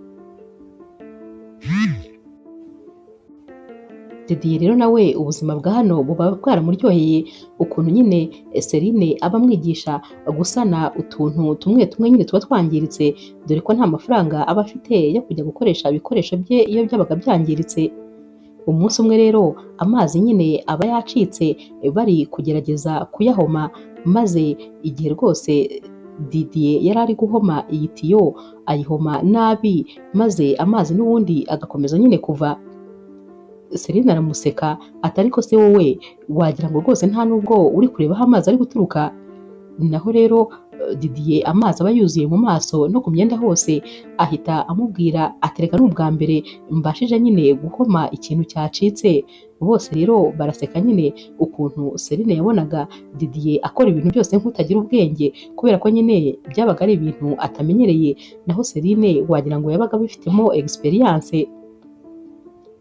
Didier rero nawe ubuzima bwa hano buba bwaramuryoheye, ukuntu nyine Celine aba amwigisha gusana utuntu tumwe tumwe nyine tuba twangiritse, dore ko nta mafaranga aba afite yo kujya gukoresha ibikoresho bye iyo byabaga byangiritse. Umunsi umwe rero amazi nyine aba yacitse bari kugerageza kuyahoma, maze igihe rwose Didier yari ari guhoma iyi tiyo ayihoma nabi, maze amazi n'ubundi agakomeza nyine kuva. Celine aramuseka ati ariko se wowe wagira ngo rwose nta nubwo uri kureba aho amazi ari guturuka. Naho rero Didier amazi aba yuzuye mu maso no ku myenda hose, ahita amubwira atereka n'ubwa mbere mbashije nyine guhoma ikintu cyacitse. Bose rero baraseka nyine ukuntu Celine yabonaga Didier akora ibintu byose nk'utagira ubwenge, kubera ko nyine byabaga ari ibintu atamenyereye, naho Celine wagira ngo yabaga abifitemo experience.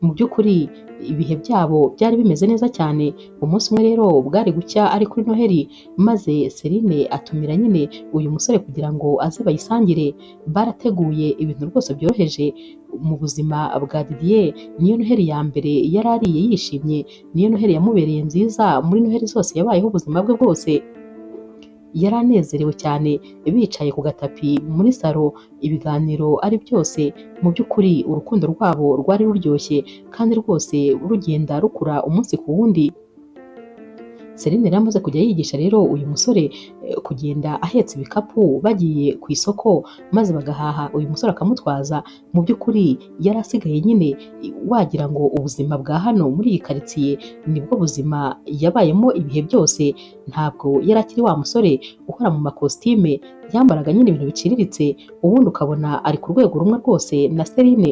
Mu by'ukuri ibihe byabo byari bimeze neza cyane. Umunsi umwe rero bwari gucya ari kuri Noheli, maze Celine atumira nyine uyu musore kugira ngo aze bayisangire. Barateguye ibintu rwose byoroheje mu buzima bwa Didier. Niyo Noheli ya mbere yari ariye yishimye, niyo Noheli yamubereye nziza muri Noheli zose yabayeho ubuzima bwe bwose. Yari anezerewe cyane, bicaye ku gatapi muri salo, ibiganiro ari byose. Mu by'ukuri urukundo rwabo rwari ruryoshye kandi rwose rugenda rukura umunsi ku wundi. Celine yari amaze kujya yigisha rero uyu musore kugenda ahetse ibikapu bagiye ku isoko maze bagahaha, uyu musore akamutwaza. Mu by'ukuri yari asigaye nyine wagira ngo ubuzima bwa hano muri iyi karitsiye nibwo buzima yabayemo ibihe byose. Ntabwo yari akiri wa musore uhora mu makositime, yambaraga nyine ibintu biciriritse, ubundi ukabona ari ku rwego rumwe rwose na Celine.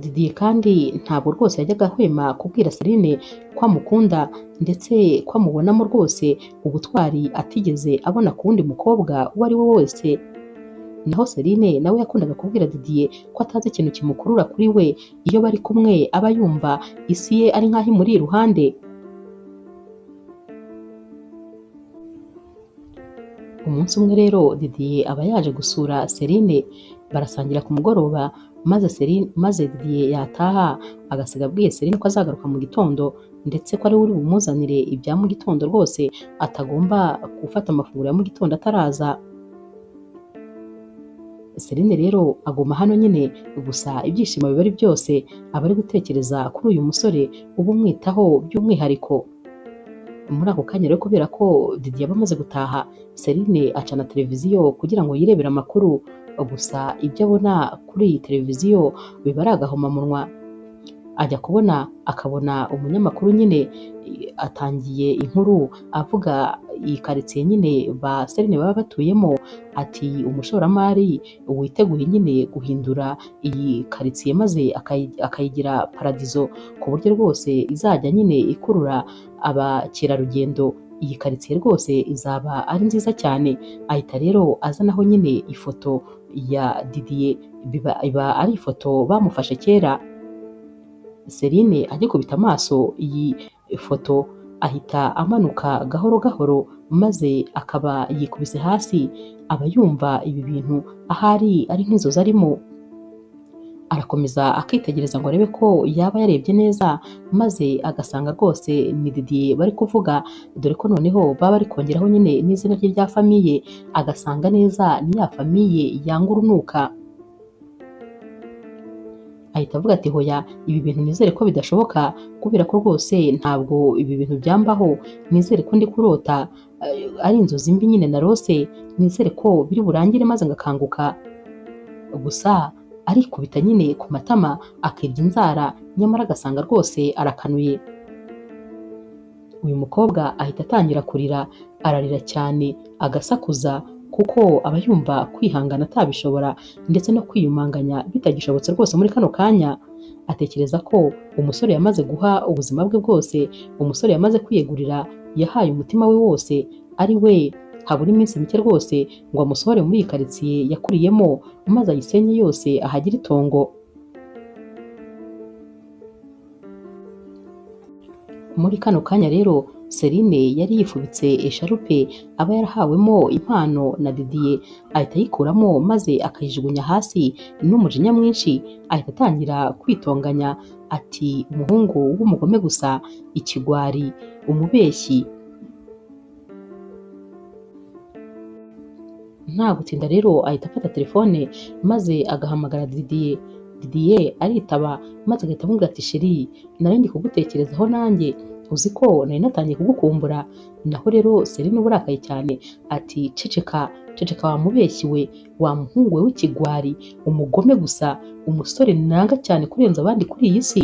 Didier kandi ntabwo rwose yajyaga ahwema kubwira Celine ko amukunda ndetse ko amubonamo rwose ubutwari atigeze abona ku wundi mukobwa uwo ari we wese. Naho Celine nawe yakundaga kubwira Didier ko atazi ikintu kimukurura kuri we, iyo bari kumwe aba yumva isi ye ari nk'aho imuri iruhande. Umunsi umwe rero Didier aba yaje gusura Celine, barasangira ku mugoroba, maze Didier yataha agasiga abwiye Celine ko azagaruka mu gitondo, ndetse ko ari we uri bumuzanire ibya mu gitondo rwose, atagomba gufata amafunguro ya mu gitondo ataraza. Celine rero aguma hano nyine, gusa ibyishimo biba ari byose, aba ari gutekereza kuri uyu musore uba umwitaho by'umwihariko. Muri ako kanya rero kubera ko Didier aba amaze gutaha, Celine acana televiziyo kugira ngo yirebere amakuru, gusa ibyo abona kuri iyi televiziyo biba ari agahomamunwa. Ajya kubona akabona umunyamakuru nyine atangiye inkuru avuga iyi karitsiye nyine ba Celine baba batuyemo, ati umushoramari witeguye nyine guhindura iyi karitsiye maze akayigira paradizo, ku buryo rwose izajya nyine ikurura abakerarugendo. Iyi karitsiye rwose izaba ari nziza cyane. Ahita rero azanaho nyine ifoto ya Didier, iba ari ifoto bamufashe kera. Celine agikubita amaso iyi foto ahita amanuka gahoro gahoro, maze akaba yikubise hasi. Aba yumva ibi bintu ahari ari nk'inzozi arimo. Arakomeza akitegereza ngo arebe ko yaba yarebye neza, maze agasanga rwose ni Didier bari kuvuga, dore ko noneho baba bari kongeraho nyine n'izina rye rya famiye, agasanga neza ni ya famiye yanga urunuka. Ahita avuga ati hoya, ibi bintu nizere ko bidashoboka, kubera ko rwose ntabwo ibi bintu byambaho, nizere ko ndi kurota ari inzozi mbi nyine narose, nizere ko biri burangire maze ngakanguka. Gusa arikubita nyine ku matama akirya inzara, nyamara agasanga rwose arakanuye. Uyu mukobwa ahita atangira kurira, ararira cyane agasakuza, kuko aba yumva kwihangana atabishobora ndetse no kwiyumanganya bitagishobotse rwose muri kano kanya. Atekereza ko umusore yamaze guha ubuzima bwe bwose, umusore yamaze kwiyegurira, yahaye umutima we wose, ari we habura iminsi mike rwose ngo amusohore muri iyi karitsiye yakuriyemo, maze ayisenye yose ahagire itongo. Muri kano kanya rero Celine yari yifubitse esharupe aba yarahawemo impano na Didier, ahita ayikuramo maze akayijugunya hasi n'umujinya mwinshi. Ahita atangira kwitonganya ati umuhungu w'umugome gusa, ikigwari, umubeshyi. Nta gutinda rero ahita afata telefone maze agahamagara Didier. Didier aritaba maze agahita amubwira ati sheri, nari ndi kugutekerezaho nanjye, uzi ko nari natangiye kugukumbura. Naho rero Celine uburakaye cyane ati ceceka ceceka wa mubeshyi we, wa muhungu we w'ikigwari, umugome gusa, umusore nanga cyane kurenza abandi kuri iyi si.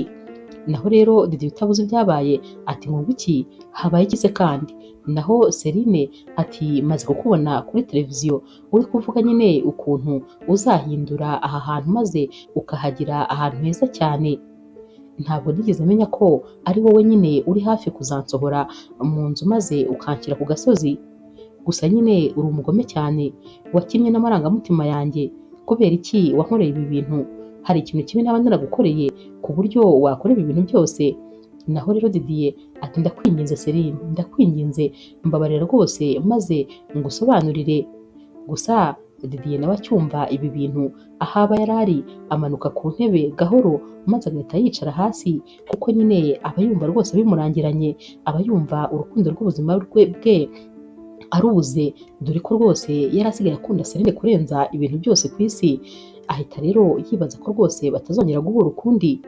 Naho rero Didier utabuze ibyabaye ati ngo iki habaye iki se kandi? Naho Celine ati maze kukubona kuri televiziyo uri kuvuga nyine ukuntu uzahindura aha hantu maze ukahagira ahantu heza cyane. Ntabwo nigeze menya ko ari wowe nyine uri hafi kuzansohora mu nzu maze ukanshyira ku gasozi. Gusa nyine uri umugome cyane, wakinnye n'amarangamutima yanjye. Kubera iki wankoreye ibi bintu? Hari ikintu kimwe naba naragukoreye ku buryo wakora ibi bintu byose? Naho rero Didier ati ndakwinginze Celine, ndakwinginze mbabarira rwose maze ngusobanurire. Gusa Didier nawe acyumva ibi bintu aho aba yari ari amanuka ku ntebe gahoro maze agahita yicara hasi, kuko nyine aba yumva rwose bimurangiranye, aba yumva urukundo rw'ubuzima bwe arubuze, dore ko rwose yari asigaye akunda Celine kurenza ibintu byose ku isi. Ahita rero yibaza ko rwose batazongera guhura ukundi.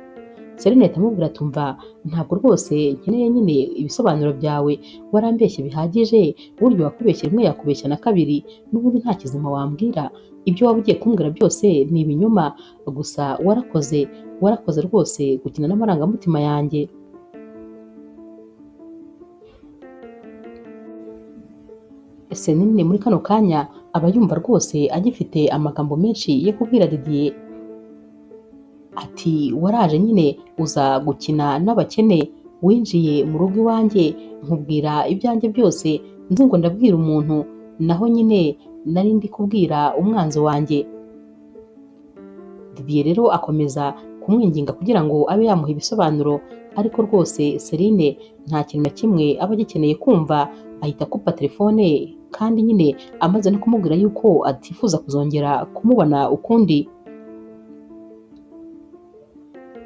Celine ahita amubwira ati umva ntabwo rwose nkeneye nyine ibisobanuro byawe, warambeshye bihagije, burya wakubeshye rimwe yakubeshya na kabiri, n'ubundi nta kizima wambwira, ibyo waba ugiye kumbwira byose ni ibinyoma, gusa warakoze, warakoze rwose gukina n'amarangamutima yanjye. Celine muri kano kanya aba yumva rwose agifite amagambo menshi yo kubwira Didier ati waraje nyine uza gukina n'abakene, winjiye mu rugo iwanjye nkubwira ibyanjye byose nzi ngo ndabwira umuntu, naho nyine nari ndi kubwira umwanzi wanjye. Didier rero akomeza kumwinginga kugira ngo abe yamuha ibisobanuro, ariko rwose Celine nta kintu na kimwe aba agikeneye kumva, ahita akupa telefone kandi nyine amaze no kumubwira yuko atifuza kuzongera kumubona ukundi.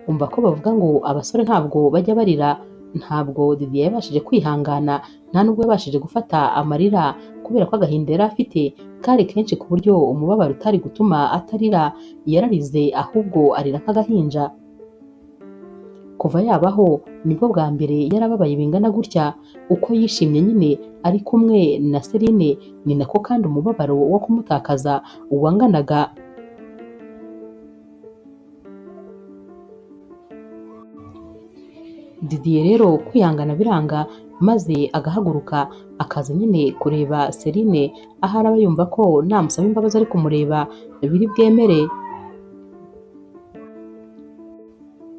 Umva ko bavuga ngo abasore ntabwo bajya barira, ntabwo Didier yabashije kwihangana, nta nubwo yabashije gufata amarira kubera ko agahinda yari afite kari kenshi ku buryo umubabaro utari gutuma atarira, yararize ahubwo arira nk'agahinja. Kuva yabaho nibwo bwa mbere yarababaye bingana gutya, uko yishimye nyine ari kumwe na Celine ni nako kandi umubabaro wo kumutakaza wanganaga. Didier rero kwihangana biranga maze agahaguruka akaza nyine kureba Celine, ahari aba yumva ko namusaba imbabazi ari kumureba biri bwemere.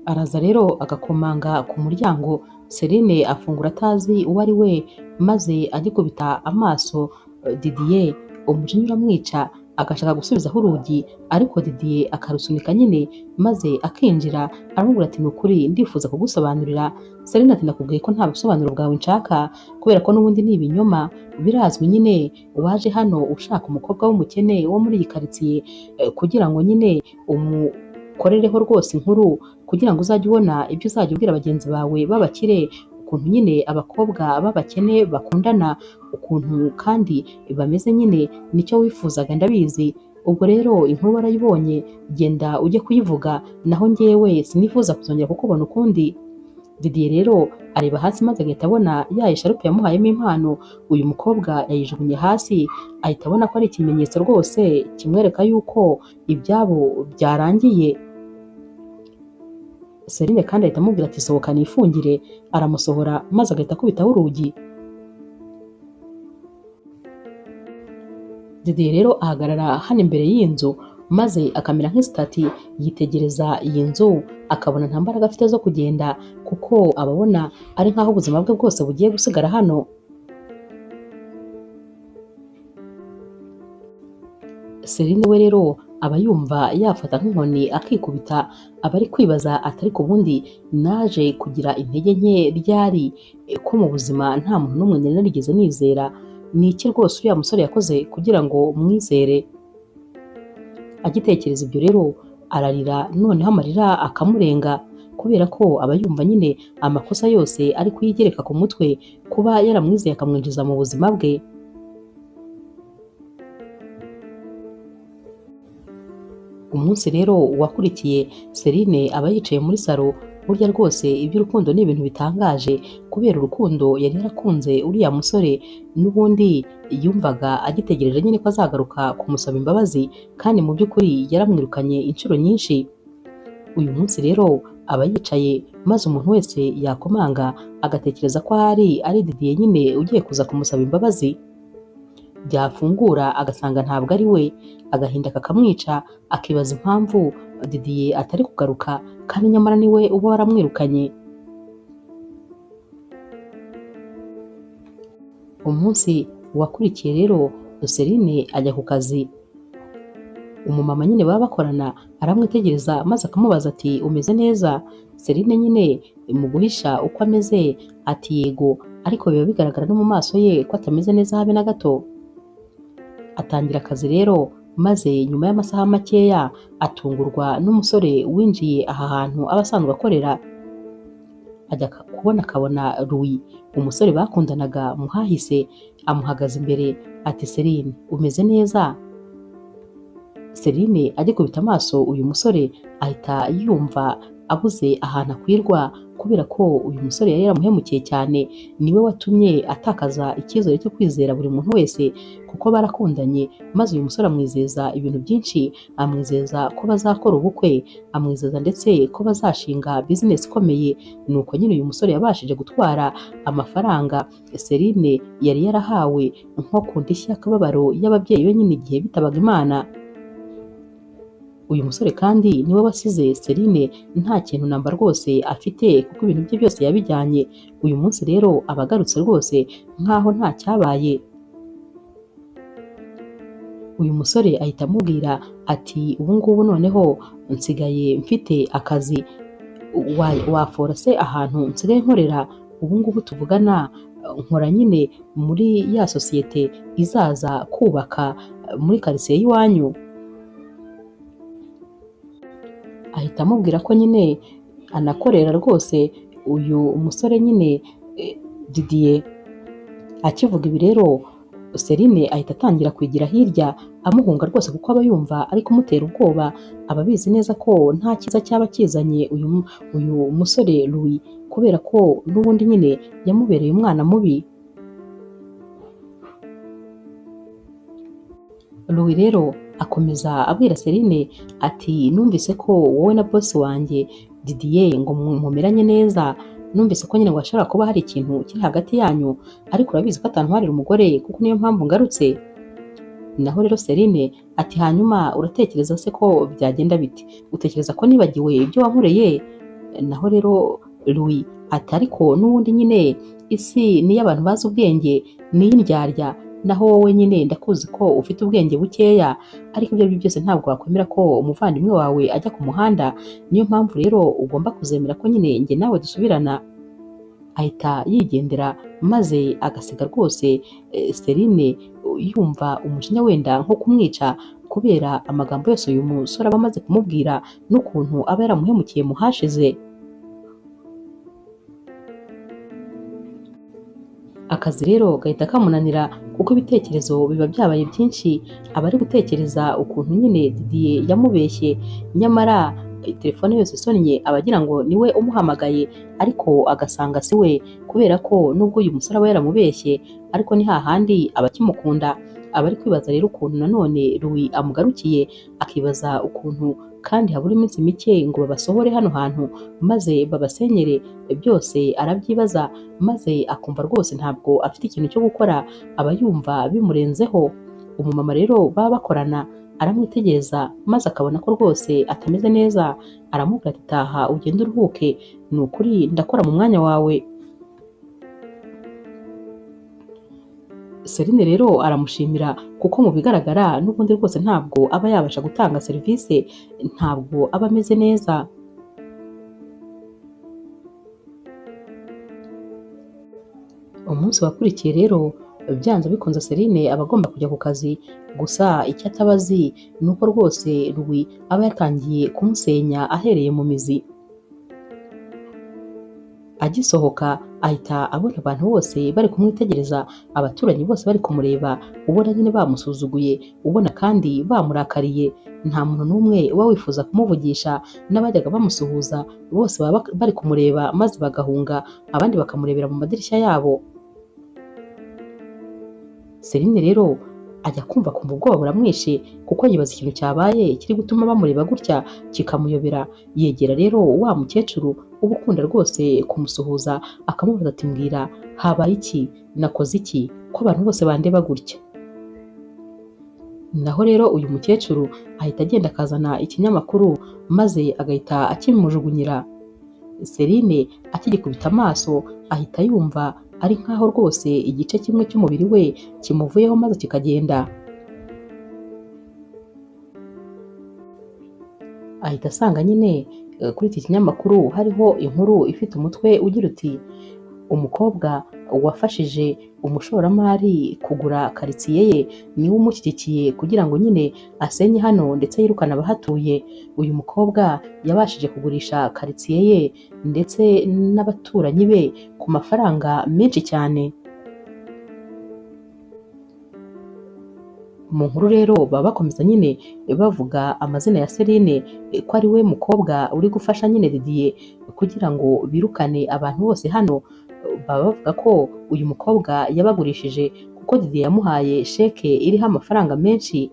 Araza rero agakomanga ku muryango, Celine afungura atazi uwo ari we, maze agikubita amaso Didier umujinya uramwica agashaka gusubizaho urugi, ariko Didier akarusunika nyine maze akinjira, aramubwira ati ni ukuri ndifuza kugusobanurira. Celine ati nakubwiye ko nta busobanuro bwawe nshaka kubera ko n'ubundi ni ibinyoma, birazwi nyine waje hano ushaka umukobwa w'umukene wo muri iyi karitsiye kugira ngo nyine umukorereho rwose inkuru, kugira ngo uzajye ubona ibyo uzajya ubwira bagenzi bawe b'abakire, ukuntu nyine abakobwa b'abakene bakundana, ukuntu kandi bameze nyine nicyo wifuzaga ndabizi. Ubwo rero inkuru warayibonye, genda ujye kuyivuga, naho njyewe sinifuza kuzongera kukubona ukundi. Didier rero areba hasi maze agahita abona ya esharupe yamuhayemo impano, uyu mukobwa yayijugunye hasi, ahita abona ko ari ikimenyetso rwose kimwereka yuko ibyabo byarangiye. Celine kandi ahita amubwira ati sohoka nifungire, aramusohora maze agahita akubitaho urugi. Didier rero ahagarara hano imbere y'inzu maze akamera nk'isitati, yitegereza iyi nzu akabona nta mbaraga afite zo kugenda, kuko ababona ari nk'aho ubuzima bwe bwose bugiye gusigara hano. Celine we rero aba yumva yafata nk'inkoni akikubita, aba ari kwibaza ati ariko ubundi naje kugira intege nke ryari, ko mu buzima nta muntu n'umwe nari narigeze nizera, ni iki rwose uriya musore yakoze kugira ngo mwizere? Agitekereza ibyo rero ararira, noneho amarira akamurenga kubera ko aba yumva nyine amakosa yose ari kuyigereka ku mutwe, kuba yaramwizeye akamwinjiza mu buzima bwe. Umunsi rero wakurikiye Celine aba yicaye muri salo, burya rwose iby'urukundo ni ibintu bitangaje, kubera urukundo yari yarakunze uriya musore, n'ubundi yumvaga agitegereje nyine ko azagaruka kumusaba imbabazi, kandi mu by'ukuri yaramwirukanye inshuro nyinshi. Uyu munsi rero Aba yicaye maze umuntu wese yakomanga agatekereza ko ahari ari Didier nyine ugiye kuza kumusaba imbabazi. Byafungura agasanga ntabwo ari we, agahinda kakamwica, akibaza impamvu Didier atari kugaruka kandi nyamara niwe uba waramwirukanye. Umunsi wakurikiye rero Celine ajya ku kazi. Umumama nyine baba bakorana aramwitegereza maze akamubaza ati umeze neza? Celine nyine mu guhisha uko ameze ati yego, ariko biba bigaragara no mu maso ye ko atameze neza habe na gato. Atangira akazi rero, maze nyuma y'amasaha makeya atungurwa n'umusore winjiye aha hantu aba asanzwe akorera. Ajya kubona akabona Louis, umusore bakundanaga muhahise, amuhagaze imbere ati Celine umeze neza? Celine agikubita amaso uyu musore ahita yumva abuze ahantu akwirwa, kubera ko uyu musore yari yaramuhemukiye cyane, niwe watumye atakaza icyizere cyo kwizera buri muntu wese, kuko barakundanye maze uyu musore amwizeza ibintu byinshi, amwizeza ko bazakora ubukwe, amwizeza ndetse ko bazashinga bizinesi ikomeye. Nuko nyine uyu musore yabashije gutwara amafaranga Celine yari yarahawe nko ku ndishyi y'akababaro y'ababyeyi be nyine igihe bitabaga Imana. Uyu musore kandi niwe wasize Celine nta kintu namba rwose afite, kuko ibintu bye byose yabijyanye. Uyu munsi rero aba agarutse rwose nkaho nta cyabaye. Uyu musore ahita amubwira ati ubu ngubu noneho nsigaye mfite akazi, wafora se ahantu nsigaye nkorera? Ubu ngubu tuvugana nkora nyine muri ya sosiyete izaza kubaka muri karitsiye y'iwanyu. Ahita amubwira ko nyine anakorera rwose uyu musore nyine Didier. Akivuga ibi rero Celine ahita atangira kwigira hirya amuhunga rwose, kuko aba yumva ari kumutera ubwoba, aba abizi neza ko nta cyiza cyaba kizanye uyu musore Louis, kubera ko n'ubundi nyine yamubereye umwana mubi. Louis rero akomeza abwira Celine ati numvise ko wowe na boss wanjye Didier ngo mumeranye neza, numvise ko nyine ngo hashobora kuba hari ikintu kiri hagati yanyu, ariko urabizi ko atantwarira umugore kuko niyo mpamvu ngarutse. Naho rero Celine ati hanyuma uratekereza se ko byagenda bite? Utekereza ko nibagiwe ibyo wankoreye? Naho rero Louis ati ariko n'ubundi nyine isi niyo abantu bazi ubwenge n'iy'indyarya, naho wowe nyine ndakuzi ko ufite ubwenge bukeya, ariko ibyo ari byo byose ntabwo wakwemera ko umuvandimwe wawe ajya ku muhanda, niyo mpamvu rero ugomba kuzemera ko nyine njye nawe dusubirana. Ahita yigendera maze agasiga rwose Celine yumva umujinya wenda nko kumwica, kubera amagambo yose uyu musore aba amaze kumubwira n'ukuntu aba yaramuhemukiye mu hashize. Akazi rero gahita kamunanira kuko ibitekerezo biba byabaye byinshi, aba ari gutekereza ukuntu nyine Didier yamubeshye, nyamara telefone yose isonnye aba agira ngo niwe umuhamagaye, ariko agasanga si we, kubera ko nubwo uyu musore aba yaramubeshye ariko ni hahandi aba akimukunda. Aba ari kwibaza rero ukuntu nanone Louis amugarukiye, akibaza ukuntu kandi habura iminsi mike ngo babasohore hano hantu maze babasenyere, byose arabyibaza maze akumva rwose ntabwo afite ikintu cyo gukora, aba yumva bimurenzeho. Umumama rero baba bakorana aramwitegereza maze akabona ko rwose atameze neza, aramubwira ati taha ugende uruhuke, ni ukuri ndakora mu mwanya wawe. Celine rero aramushimira kuko mu bigaragara n'ubundi rwose ntabwo aba yabasha gutanga serivisi, ntabwo aba ameze neza. Umunsi wakurikiye rero byanze bikunze Celine aba agomba kujya ku kazi, gusa icyo ataba azi ni uko rwose Louis aba yatangiye kumusenya ahereye mu mizi. Agisohoka ahita abona abantu bose bari kumwitegereza, abaturanyi bose bari kumureba, ubona nyine bamusuzuguye, ubona kandi bamurakariye, nta muntu n'umwe uba wifuza kumuvugisha, n'abajyaga bamusuhuza bose baba bari kumureba maze bagahunga, abandi bakamurebera mu madirishya yabo. Celine rero Ajya kumva kumva ubwoba buramwishe kuko yibaza ikintu cyabaye kiri gutuma bamureba gutya kikamuyobera. Yegera rero wa mukecuru uba ukunda rwose kumusuhuza, akamubaza ati mbwira habaye iki, nakoze iki ko abantu bose bandeba gutya? Naho rero uyu mukecuru ahita agenda akazana ikinyamakuru maze agahita akimujugunyira. Celine akigikubita amaso ahita yumva ari nkaho rwose igice kimwe cy'umubiri we kimuvuyeho maze kikagenda. Ahita asanga nyine kuri iki kinyamakuru hariho inkuru ifite umutwe ugira uti umukobwa wafashije umushoramari kugura karitsiye ye niwe umushyigikiye kugira ngo nyine asenye hano ndetse yirukane abahatuye. Uyu mukobwa yabashije kugurisha karitsiye ye ndetse n'abaturanyi be ku mafaranga menshi cyane. Mu nkuru rero baba bakomeza nyine bavuga amazina ya Celine ko ari we mukobwa uri gufasha nyine Didier kugira ngo birukane abantu bose hano. Baba bavuga ko uyu mukobwa yabagurishije kuko Didier yamuhaye sheke iriho amafaranga menshi.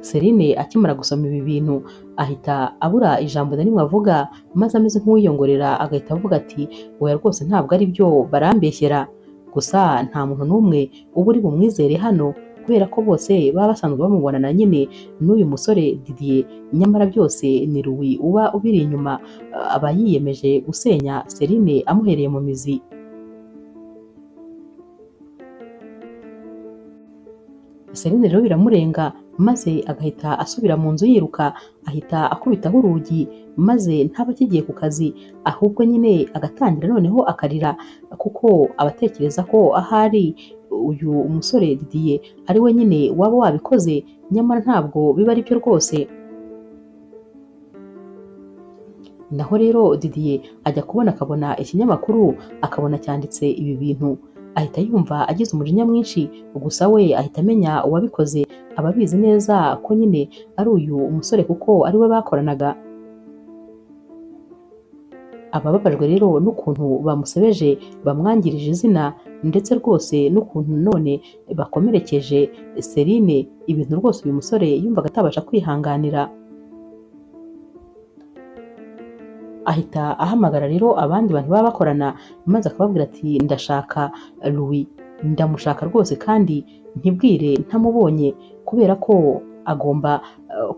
Celine akimara gusoma ibi bintu ahita abura ijambo na rimwe avuga, maze ameze nk'uwiyongorera agahita avuga ati oya rwose ntabwo ari byo, barambeshyera. Gusa nta muntu n'umwe uba uri bumwizere hano kubera ko bose baba basanzwe bamubonana nyine n'uyu musore Didier, nyamara byose ni Louis uba ubiri inyuma, aba yiyemeje gusenya Celine amuhereye mu mizi. Celine rero biramurenga maze agahita asubira mu nzu yiruka, ahita akubitaho urugi maze ntaba akigiye ku kazi, ahubwo nyine agatangira noneho akarira kuko abatekereza ko ahari uyu musore Didier ari we nyine waba wabikoze, nyamara ntabwo biba ari byo rwose. Naho rero Didier ajya kubona akabona ikinyamakuru akabona cyanditse ibi bintu, ahita yumva agize umujinya mwinshi. Gusa we ahita amenya uwabikoze, aba abizi neza ko nyine ari uyu musore kuko ari we bakoranaga. Abababajwe rero n'ukuntu bamusebeje bamwangirije izina ndetse rwose n'ukuntu none bakomerekeje Celine, ibintu rwose uyu musore yumvaga atabasha kwihanganira. Ahita ahamagara rero abandi bantu baba bakorana maze akababwira ati ndashaka Louis, ndamushaka rwose kandi ntibwire ntamubonye kubera ko agomba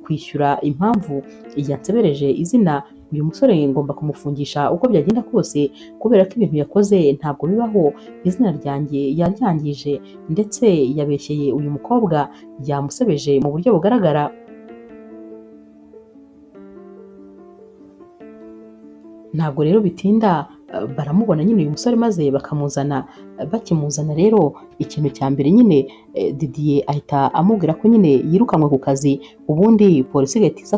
kwishyura impamvu yansebereje izina. Uyu musore ngomba kumufungisha uko byagenda kose kubera ko ibintu yakoze ntabwo bibaho, izina ryanjye yaryangije ndetse yabeshyeye uyu mukobwa, yamusebeje mu buryo bugaragara. Ntabwo rero bitinda baramubona nyine uyu musore maze bakamuzana. Bakimuzana rero ikintu cya mbere nyine Didier ahita amubwira ko nyine yirukanwe ku kazi, ubundi polisi igahita iza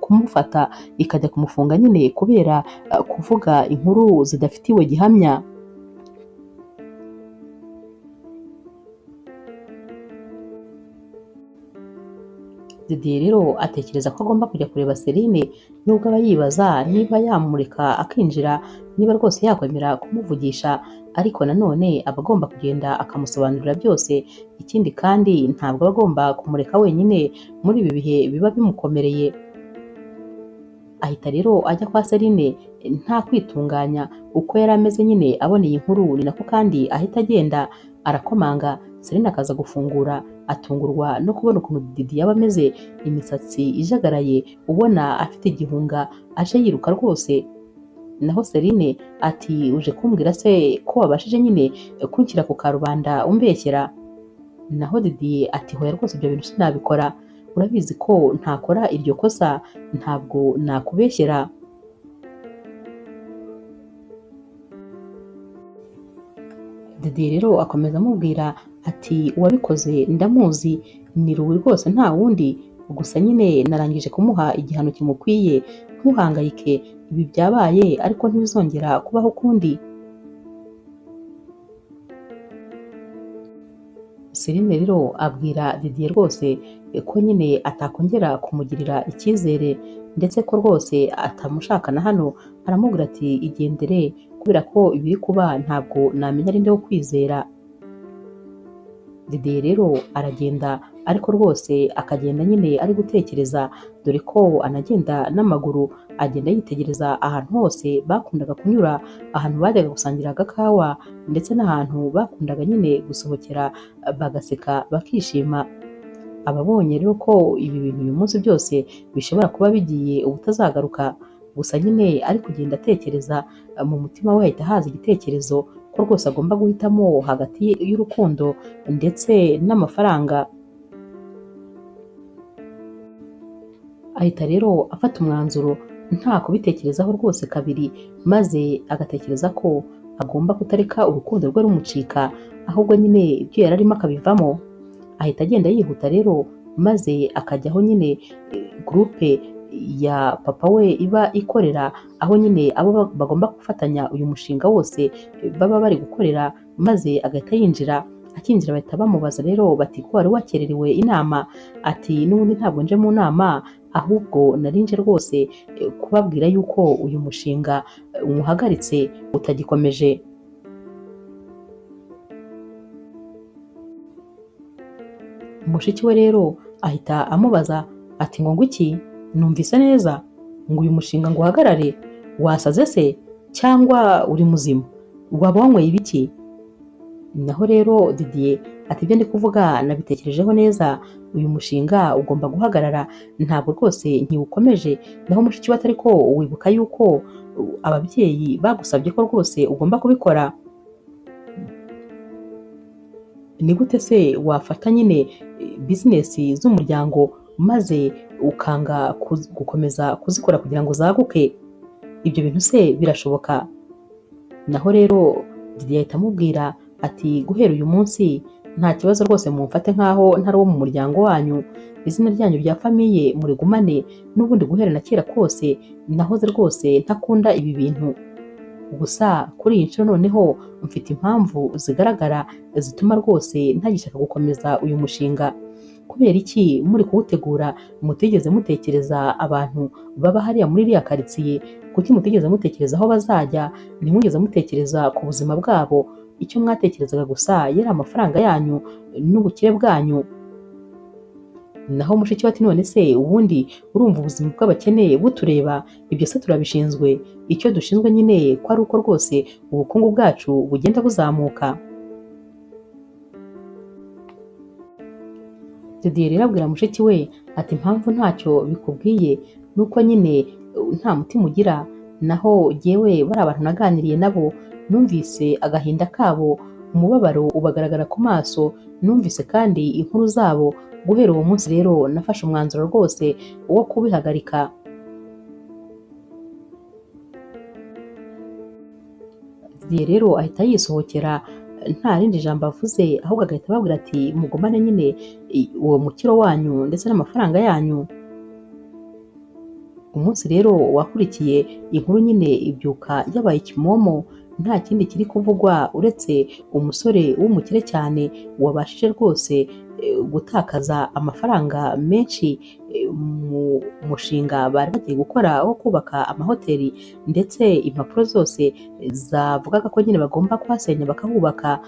kumufata ikajya kumufunga nyine kubera kuvuga inkuru zidafitiwe gihamya. Didier rero atekereza ko agomba kujya kureba Celine, nubwo aba yibaza niba yamureka akinjira, niba rwose yakwemera kumuvugisha, ariko nanone aba agomba kugenda akamusobanurira byose. Ikindi kandi ntabwo aba agomba kumureka wenyine muri ibi bihe biba bimukomereye. Ahita rero ajya kwa Celine nta kwitunganya, uko yari ameze nyine abona iyi nkuru ni nako kandi ahita agenda arakomanga. Celine akaza gufungura, atungurwa no kubona ukuntu Didier yaba ameze, imisatsi ijagaraye, ubona afite igihunga, aje yiruka rwose. Naho Celine ati uje kumbwira se ko wabashije nyine kunshyira ku karubanda umbeshyera? Naho Didier ati hoya rwose ibyo bintu sinabikora, urabizi ko ntakora iryo kosa, ntabwo nakubeshyera. Didier rero akomeza amubwira ati uwabikoze ndamuzi ni Louis rwose nta wundi, gusa nyine narangije kumuha igihano kimukwiye, ntuhangayike ibi byabaye ariko ntibizongera kubaho ukundi. Celine rero abwira Didier rwose ko nyine atakongera kumugirira icyizere ndetse ko rwose atamushaka na hano, aramubwira ati igendere kubera ko ibiri kuba ntabwo namenya ari nde wo kwizera. Didier rero aragenda, ariko rwose akagenda nyine ari gutekereza, dore ko anagenda n'amaguru, agenda yitegereza ahantu hose bakundaga kunyura, ahantu bajyaga gusangira agakawa, ndetse n'ahantu bakundaga nyine gusohokera bagaseka bakishima. Ababonye rero ko ibi bintu uyu munsi byose bishobora kuba bigiye ubutazagaruka, gusa nyine ari kugenda atekereza, mu mutima we hahita haza igitekerezo ko rwose agomba guhitamo hagati y'urukundo ndetse n'amafaranga. Ahita rero afata umwanzuro nta kubitekerezaho rwose kabiri, maze agatekereza ko agomba kutareka urukundo rwe rumucika, ahubwo nyine ibyo yari arimo akabivamo. Ahita agenda yihuta rero, maze akajya aho nyine gurupe ya papa we iba ikorera, aho nyine abo bagomba gufatanya uyu mushinga wose baba bari gukorera, maze agahita yinjira. Akinjira bahita bamubaza rero bati ko wari wakererewe inama? Ati n'ubundi ntabwo nje mu nama, ahubwo nari nje rwose kubabwira yuko uyu mushinga umuhagaritse utagikomeje. Mushiki we rero ahita amubaza ati ngo ngwiki, numvise neza ngo uyu mushinga ngo uhagarare? Wasaze se cyangwa uri muzima? Waba wanyweye ibiki? Naho rero Didier ati ibyo ndi kuvuga nabitekerejeho neza, uyu mushinga ugomba guhagarara, ntabwo rwose ntiwukomeje. Naho mushiki we atari ko wibuka yuko ababyeyi bagusabye ko rwose ugomba kubikora? Ni gute se wafata nyine bizinesi z'umuryango maze ukanga gukomeza kuzikora kugira ngo zaguke? Ibyo bintu se birashoboka? Naho rero Didier ahita amubwira ati guhera uyu munsi nta kibazo rwose, mumfate nkaho ntari uwo mu muryango wanyu, izina ryanyu rya famiye murigumane, n'ubundi guhera na kera kose nahoze rwose ntakunda ibi bintu. Gusa kuri iyi nshuro noneho mfite impamvu zigaragara zituma rwose ntagishaka gukomeza uyu mushinga. Kubera iki muri kuwutegura mutigeze mutekereza abantu baba hariya muri iriya karitsiye? Kuki mutigeze mutekereza aho bazajya? Ntimwigeze mutekereza ku buzima bwabo? Icyo mwatekerezaga gusa yari amafaranga yanyu n'ubukire bwanyu. Naho mushiki we ati none se ubundi urumva ubuzima bw'abakene butureba? Ibyo se turabishinzwe? Icyo dushinzwe nyine ko ari uko rwose ubukungu bwacu bugenda buzamuka. Didier rero abwira mushiki we ati impamvu ntacyo bikubwiye nuko nyine nta mutima ugira, naho jyewe bari abantu naganiriye nabo numvise agahinda kabo, umubabaro ubagaragara ku maso, numvise kandi inkuru zabo. Guhera uwo munsi rero nafashe umwanzuro rwose wo kubihagarika. Didier rero ahita yisohokera nta rindi jambo avuze, ahubwo agahita ababwira ati mugumane nyine uwo mukiro wanyu ndetse n'amafaranga yanyu. Umunsi rero wakurikiye inkuru nyine ibyuka yabaye kimomo, nta kindi kiri kuvugwa uretse umusore w'umukire cyane wabashije rwose gutakaza amafaranga menshi mu mushinga bari bagiye gukora wo kubaka amahoteli, ndetse impapuro zose zavugaga ko nyine bagomba kuhasenya bakahubaka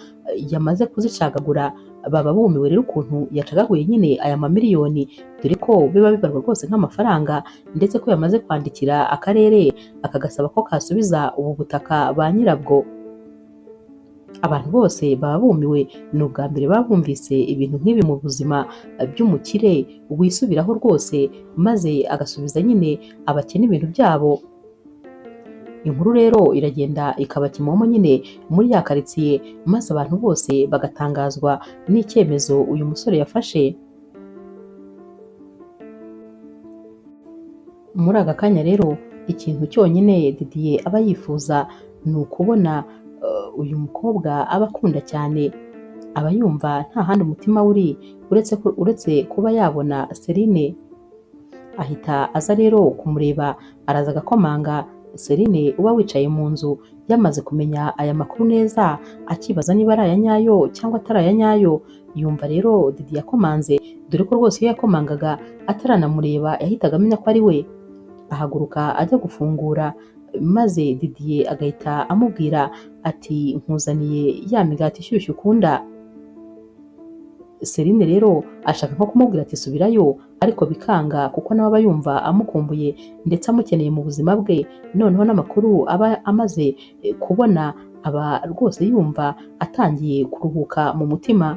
yamaze kuzicagagura. Baba bumiwe rero ukuntu yacagaguye nyine aya mamiliyoni, dore ko biba bibarwa rwose nk'amafaranga, ndetse ko yamaze kwandikira akarere akagasaba ko kasubiza ubu butaka ba nyirabwo. Abantu bose baba bumiwe, ni ubwa mbere baba bumvise ibintu nk'ibi mu buzima by'umukire wisubiraho rwose, maze agasubiza nyine abakene ibintu byabo. Inkuru rero iragenda ikaba kimomo nyine muri ya karitsiye, maze abantu bose bagatangazwa n'icyemezo uyu musore yafashe. Muri aka kanya rero ikintu cyonyine Didier aba yifuza ni ukubona uyu mukobwa aba akunda cyane, aba yumva nta handi umutima uri uretse kuba yabona Celine. Ahita aza rero kumureba, araza agakomanga. Celine uba wicaye mu nzu yamaze kumenya aya makuru neza, akibaza niba ari aya nyayo cyangwa atari aya nyayo. Yumva rero Didier yakomanze, dore ko rwose iyo yakomangaga ataranamureba yahitaga amenya ko ari we. Ahaguruka ajya gufungura, maze Didier agahita amubwira ati nkuzaniye ya migati ishyushye ukunda. Celine rero ashaka nko kumubwira ati subirayo, ariko bikanga kuko nawe aba yumva amukumbuye ndetse amukeneye mu buzima bwe. Noneho n'amakuru aba amaze kubona aba rwose yumva atangiye kuruhuka mu mutima.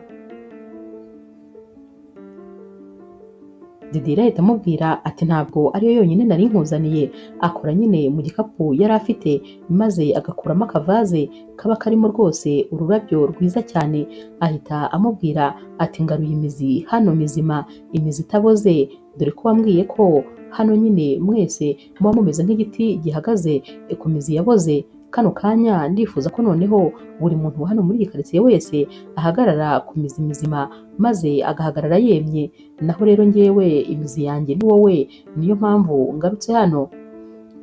Didier ahita amubwira ati ntabwo ariyo yonyine nari nkuzaniye. Akora nyine mu gikapu yari afite maze agakuramo akavaze kaba karimo rwose ururabyo rwiza cyane. Ahita amubwira ati ngaruye imizi hano mizima, imizi itaboze, dore ko wambwiye ko hano nyine mwese muba mumeze nk'igiti gihagaze ku mizi yaboze. Kano kanya ndifuza ko noneho buri muntu hano muri iyi karitsiye wese ahagarara ku mizi mizima maze agahagarara yemye. Naho rero njyewe imizi yanjye ni wowe, niyo mpamvu ngarutse hano.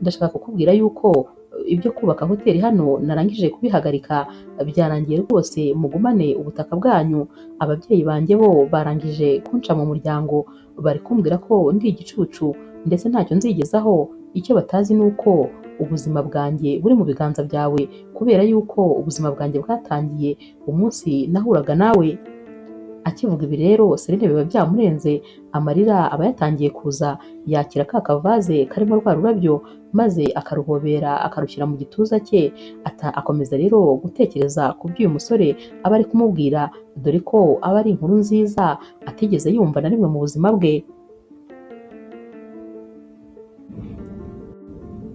Ndashaka kukubwira yuko ibyo kubaka hoteli hano narangije kubihagarika, byarangiye rwose, mugumane ubutaka bwanyu. Ababyeyi banjye bo barangije kunca mu muryango, bari kumbwira ko ndi igicucu ndetse ntacyo nzigezaho. Icyo batazi ni uko ubuzima bwanjye buri mu biganza byawe, kubera yuko ubuzima bwanjye bwatangiye umunsi nahuraga nawe. Akivuga ibi rero Celine biba byamurenze, amarira aba yatangiye kuza. Yakira ka kavaze karimo rwa rurabyo maze akaruhobera akarushyira mu gituza cye. Akomeza rero gutekereza ku byo uyu musore aba ari kumubwira, dore ko aba ari inkuru nziza atigeze yumva na rimwe mu buzima bwe.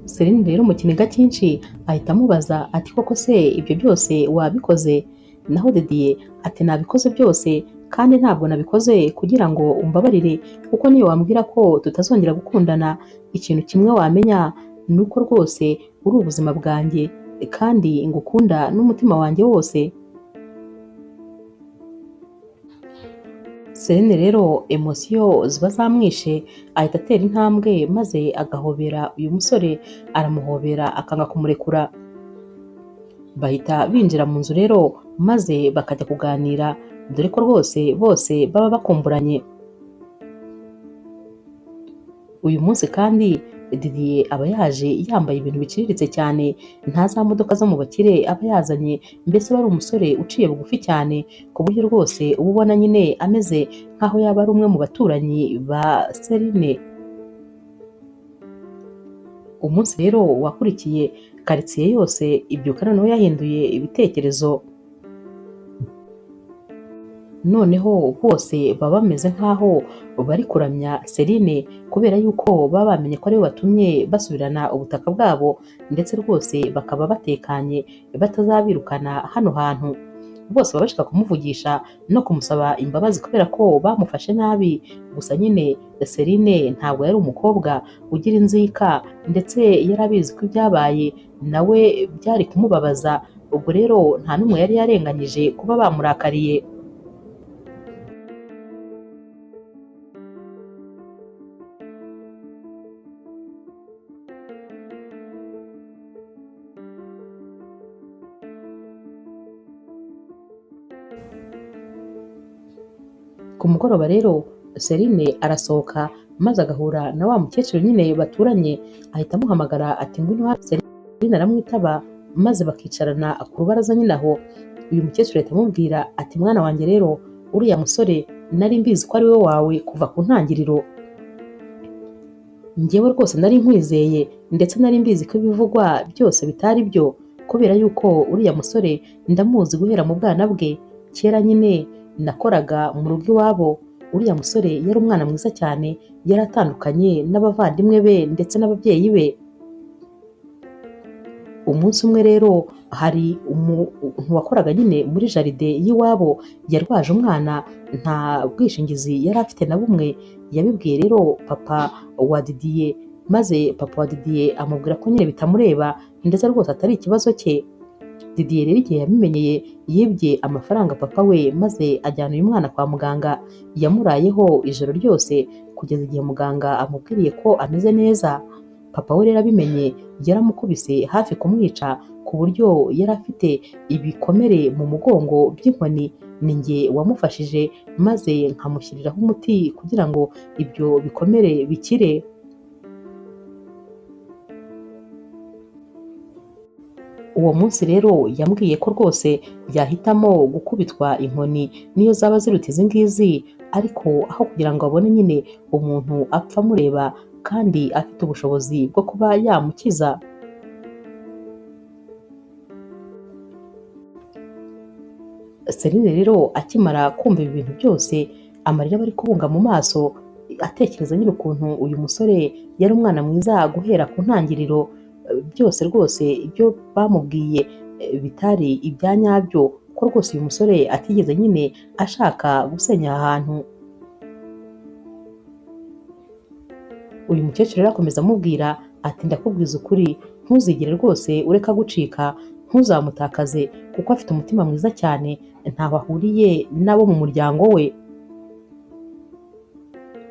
Celine rero mu kiniga cyinshi ahita amubaza ati koko se ibyo byose wabikoze? Naho Didier ati nabikoze byose, kandi ntabwo nabikoze kugira ngo umbabarire, kuko niyo wambwira ko tutazongera gukundana, ikintu kimwe wamenya ni uko rwose uri ubuzima bwanjye kandi ngukunda n'umutima wanjye wose. Celine rero emosiyo ziba zamwishe, ahita atera intambwe maze agahobera uyu musore, aramuhobera akanga kumurekura. Bahita binjira mu nzu rero maze bakajya kuganira, dore ko rwose bose baba bakumburanye. Uyu munsi kandi Didier aba yaje yambaye ibintu biciriritse cyane, nta za modoka zo mu bakire aba yazanye, mbese aba ari umusore uciye bugufi cyane, ku buryo rwose uba ubona nyine ameze nk'aho yaba ari umwe mu baturanyi ba Celine. Umunsi rero wakurikiye karitsiye yose ibyuka noneho yahinduye ibitekerezo. Noneho bose baba bameze nk'aho bari kuramya Celine, kubera yuko baba bamenye ko ariwe watumye basubirana ubutaka bwabo, ndetse rwose bakaba batekanye batazabirukana hano hantu. Bose baba bashaka kumuvugisha no kumusaba imbabazi kubera ko bamufashe nabi. Gusa nyine Celine ntabwo yari umukobwa ugira inzika, ndetse yari abizi ko ibyabaye nawe byari kumubabaza. Ubwo rero nta n'umwe yari yarenganyije kuba bamurakariye. Ku mugoroba rero Celine arasohoka maze agahura na wa mukecuru nyine baturanye, ahita amuhamagara ati ngwino hano. Celine aramwitaba maze bakicarana ku rubaraza nyine aho. Uyu mukecuru ahita amubwira ati mwana wanjye rero uriya musore nari mbizi ko ari we wawe kuva ku ntangiriro, njyewe rwose nari nkwizeye, ndetse nari mbizi ko ibivugwa byose bitari byo, kubera yuko uriya musore ndamuzi guhera mu bwana bwe. Kera nyine nakoraga mu rugo iwabo, uriya musore yari umwana mwiza cyane, yari atandukanye n'abavandimwe be ndetse n'ababyeyi be. Umunsi umwe rero hari umuntu wakoraga nyine muri jaride y'iwabo yarwaje umwana, nta bwishingizi yari afite na bumwe. Yabibwiye rero papa wa Didier, maze papa wa Didier amubwira ko nyine bitamureba ndetse rwose atari ikibazo cye. Didier rero igihe yabimenyeye yibye amafaranga papa we maze ajyana uyu mwana kwa muganga. Yamurayeho ijoro ryose kugeza igihe muganga amubwiriye ko ameze neza. Papa we rero abimenye yaramukubise hafi kumwica, ku buryo yari afite ibikomere mu mugongo by'inkoni. Ni njye wamufashije maze nkamushyiriraho umuti kugira ngo ibyo bikomere bikire. Uwo munsi rero yambwiye ko rwose yahitamo gukubitwa inkoni niyo zaba ziruta izi ngizi, ariko aho kugira ngo abone nyine umuntu apfa amureba kandi afite ubushobozi bwo kuba yamukiza. Celine rero akimara kumva ibi bintu byose, amarira aba ari kubunga mu maso, atekereza nyine ukuntu uyu musore yari umwana mwiza guhera ku ntangiriro, byose rwose ibyo bamubwiye bitari ibya nyabyo, ko rwose uyu musore atigeze nyine ashaka gusenya aha hantu. Uyu mukecuru rero akomeza amubwira ati ndakubwiza ukuri, ntuzigere rwose ureka gucika, ntuzamutakaze kuko afite umutima mwiza cyane, ntaho ahuriye n'abo mu muryango we.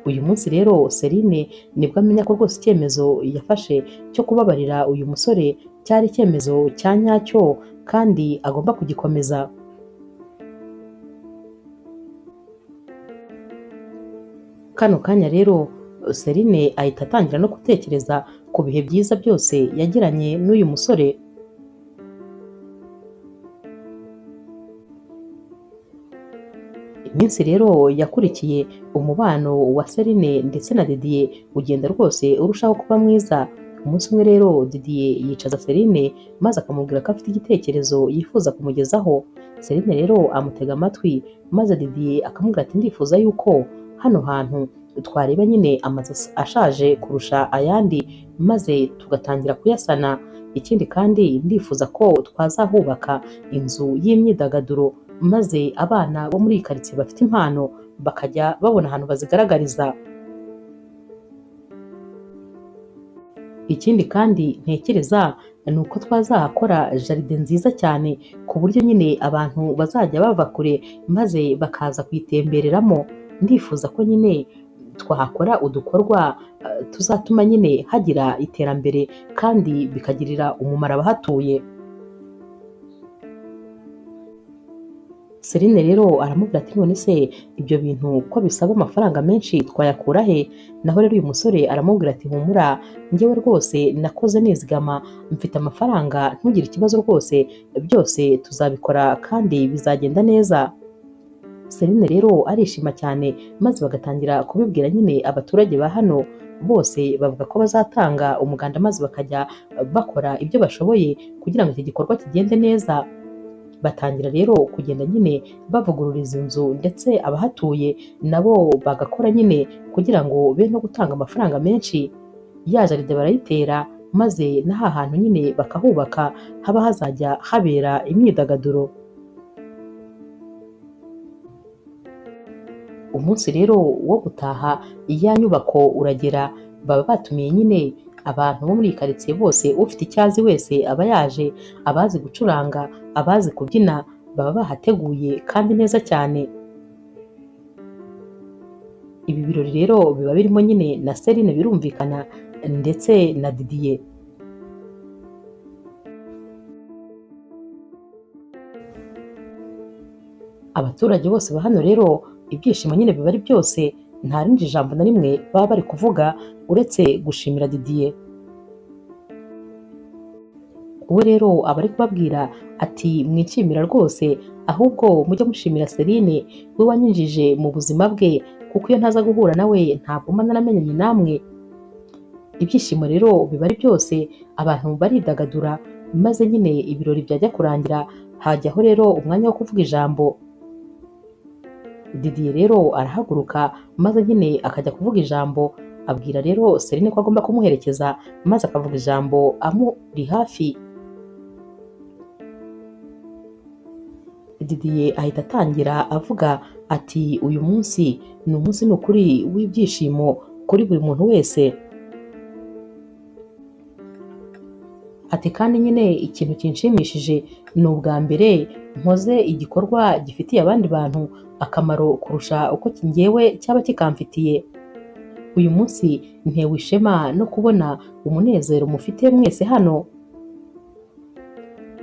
Uyu munsi rero Celine nibwo amenya ko rwose icyemezo yafashe cyo kubabarira uyu musore cyari icyemezo cya nyacyo kandi agomba kugikomeza. Kano kanya rero Celine ahita atangira no gutekereza ku bihe byiza byose yagiranye n'uyu musore. Iminsi rero yakurikiye umubano wa Celine ndetse na Didier ugenda rwose urushaho kuba mwiza. Umunsi umwe rero Didier yicaza Celine maze akamubwira ko afite igitekerezo yifuza kumugezaho. Celine rero amutega amatwi maze Didier akamubwira ati ndifuza yuko hano hantu twareba nyine amazu ashaje kurusha ayandi maze tugatangira kuyasana. Ikindi kandi ndifuza ko twazahubaka inzu y'imyidagaduro maze abana bo muri iyi karitsiye bafite impano bakajya babona ahantu bazigaragariza. Ikindi kandi ntekereza ni uko twazahakora jaride nziza cyane ku buryo nyine abantu bazajya bava kure maze bakaza kuyitembereramo. Ndifuza ko nyine twahakora udukorwa tuzatuma nyine hagira iterambere kandi bikagirira umumaro abahatuye. Celine rero aramubwira ati none se ibyo bintu ko bisaba amafaranga menshi twayakura he? Naho rero uyu musore aramubwira ati humura, njyewe rwose nakoze nizigama, mfite amafaranga, ntugire ikibazo rwose, byose tuzabikora kandi bizagenda neza. Celine rero arishima cyane maze bagatangira kubibwira nyine abaturage ba hano bose, bavuga ko bazatanga umuganda maze bakajya bakora ibyo bashoboye kugira ngo iki gikorwa kigende neza. Batangira rero kugenda nyine bavugurura izi nzu ndetse abahatuye nabo bagakora nyine kugira ngo be no gutanga amafaranga menshi. Ya jaride barayitera maze n'aha hantu nyine bakahubaka haba hazajya habera imyidagaduro. Umunsi rero wo gutaha ya nyubako uragera, baba batumiye nyine abantu bo muri iyi karitsiye bose, ufite icyo azi wese aba yaje, abazi gucuranga, abazi kubyina, baba bahateguye kandi neza cyane. Ibi birori rero biba birimo nyine na Celine birumvikana ndetse na Didier. Abaturage bose ba hano rero ibyishimo nyine biba ari byose, nta rindi jambo na rimwe baba bari kuvuga uretse gushimira Didier. We rero aba ari kubabwira ati mwishimira rwose, ahubwo mujye mushimira Celine we wanyinjije mu buzima bwe, kuko iyo ntaza guhura nawe ntabwo mba naramenyanye namwe. Ibyishimo rero biba ari byose, abantu baridagadura, maze nyine ibirori byajya kurangira hajyaho rero umwanya wo kuvuga ijambo. Didier rero arahaguruka maze nyine akajya kuvuga ijambo, abwira rero Celine ko agomba kumuherekeza maze akavuga ijambo amuri hafi. Didier ahita atangira avuga ati uyu munsi ni umunsi ni ukuri w'ibyishimo kuri buri muntu wese. Ati kandi nyine ikintu kinshimishije ni ubwa mbere nkoze igikorwa gifitiye abandi bantu akamaro kurusha uko njyewe cyaba kikamfitiye. Uyu munsi ntewe ishema no kubona umunezero mufite mwese hano.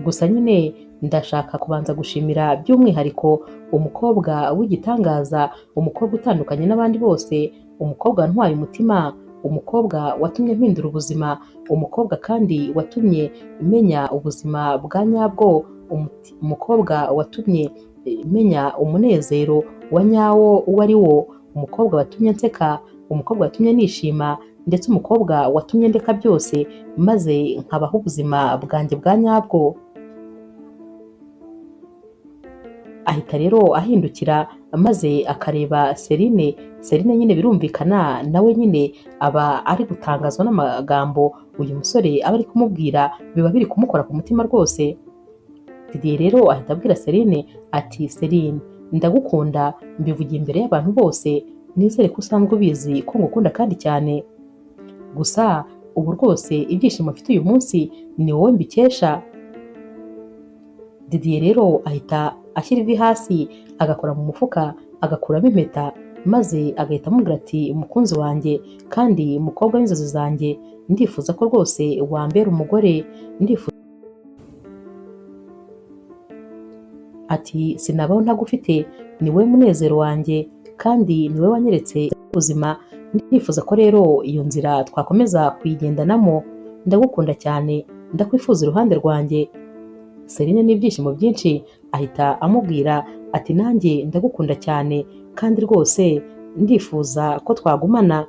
Gusa nyine ndashaka kubanza gushimira by'umwihariko umukobwa w'igitangaza, umukobwa utandukanye n'abandi bose, umukobwa wantwaye umutima, Umukobwa watumye mpindura ubuzima, umukobwa kandi watumye menya ubuzima bwa nyabwo, umukobwa watumye menya umunezero wa nyawo uwo ari wo, umukobwa watumye nseka, umukobwa watumye nishima, ndetse umukobwa watumye ndeka byose maze nkabaho ubuzima bwanjye bwa nyabwo. Ahita rero ahindukira maze akareba Celine. Celine nyine birumvikana nawe nyine aba ari gutangazwa n'amagambo uyu musore aba ari kumubwira, biba biri kumukora ku mutima rwose. Didier rero ahita abwira Celine ati Celine, ndagukunda, mbivugiye imbere y'abantu bose, nizere ko usanzwe ubizi ko ngukunda kandi cyane. Gusa ubu rwose ibyishimo mfite uyu munsi ni wowe mbikesha. Didier rero ahita ashyira ivi hasi, agakora mu mufuka, agakuramo impeta, maze agahita amubwira ati mukunzi wanjye kandi mukobwa w'inzozi zanjye, ndifuza ko rwose wambera umugore, ndifuza ati sinabaho ntagufite, ni wowe munezero wanjye kandi ni wowe wanyeretse ubuzima, ndifuza ko rero iyo nzira twakomeza kuyigendanamo, ndagukunda cyane, ndakwifuza iruhande rwanjye. Celine n'ibyishimo byinshi ahita amubwira ati nanjye ndagukunda cyane kandi rwose ndifuza ko twagumana.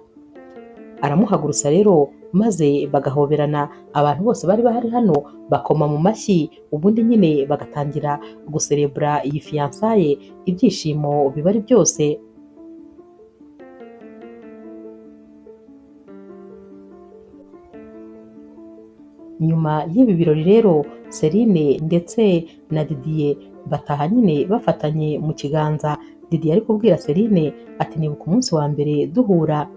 Aramuhagurutsa rero maze bagahoberana, abantu bose bari bahari hano bakoma mu mashyi, ubundi nyine bagatangira guserebura iyi fiyansaye, ibyishimo biba ari byose. Nyuma y'ibi birori rero Celine ndetse na Didier bataha nyine bafatanye mu kiganza. Didier ari kubwira Celine ati nibuka umunsi wa mbere duhura,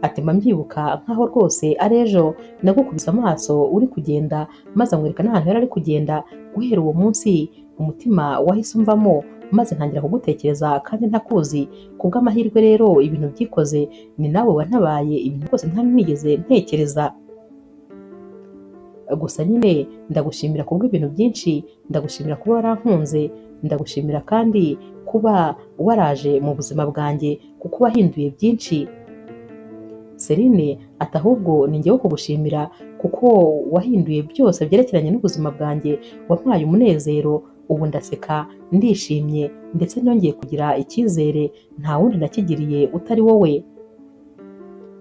ati mba mbyibuka nkaho rwose ari ejo, nagukubise amaso uri kugenda, maze amwereka n'ahantu yari ari kugenda. Guhera uwo munsi umutima wahise umvamo, maze ntangira kugutekereza kandi ntakuzi. Kubw'amahirwe rero ibintu byikoze, ni nawe wantabaye, ibintu rwose ntari nigeze ntekereza. Gusa nyine ndagushimira kubw'ibintu byinshi, ndagushimira kuba warankunze, ndagushimira kandi kuba waraje mu buzima bwanjye kuko wahinduye byinshi. Celine ati ahubwo ni njyewe kugushimira kuko wahinduye byose byerekeranye n'ubuzima bwanjye, wampaye umunezero, ubu ndaseka, ndishimye, ndetse nongeye kugira icyizere nta wundi nakigiriye utari wowe.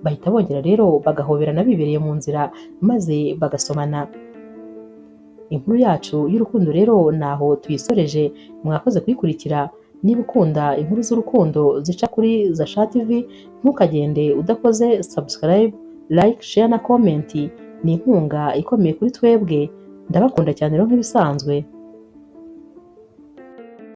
Bahita bongera rero bagahoberana bibereye mu nzira maze bagasomana. Inkuru yacu y'urukundo rero naho tuyisoreje, mwakoze kuyikurikira. Niba ukunda inkuru z'urukundo zica kuri Zasha TV, ntukagende udakoze subscribe, like, share na comment. Ni inkunga ikomeye kuri twebwe. Ndabakunda cyane rero nk'ibisanzwe.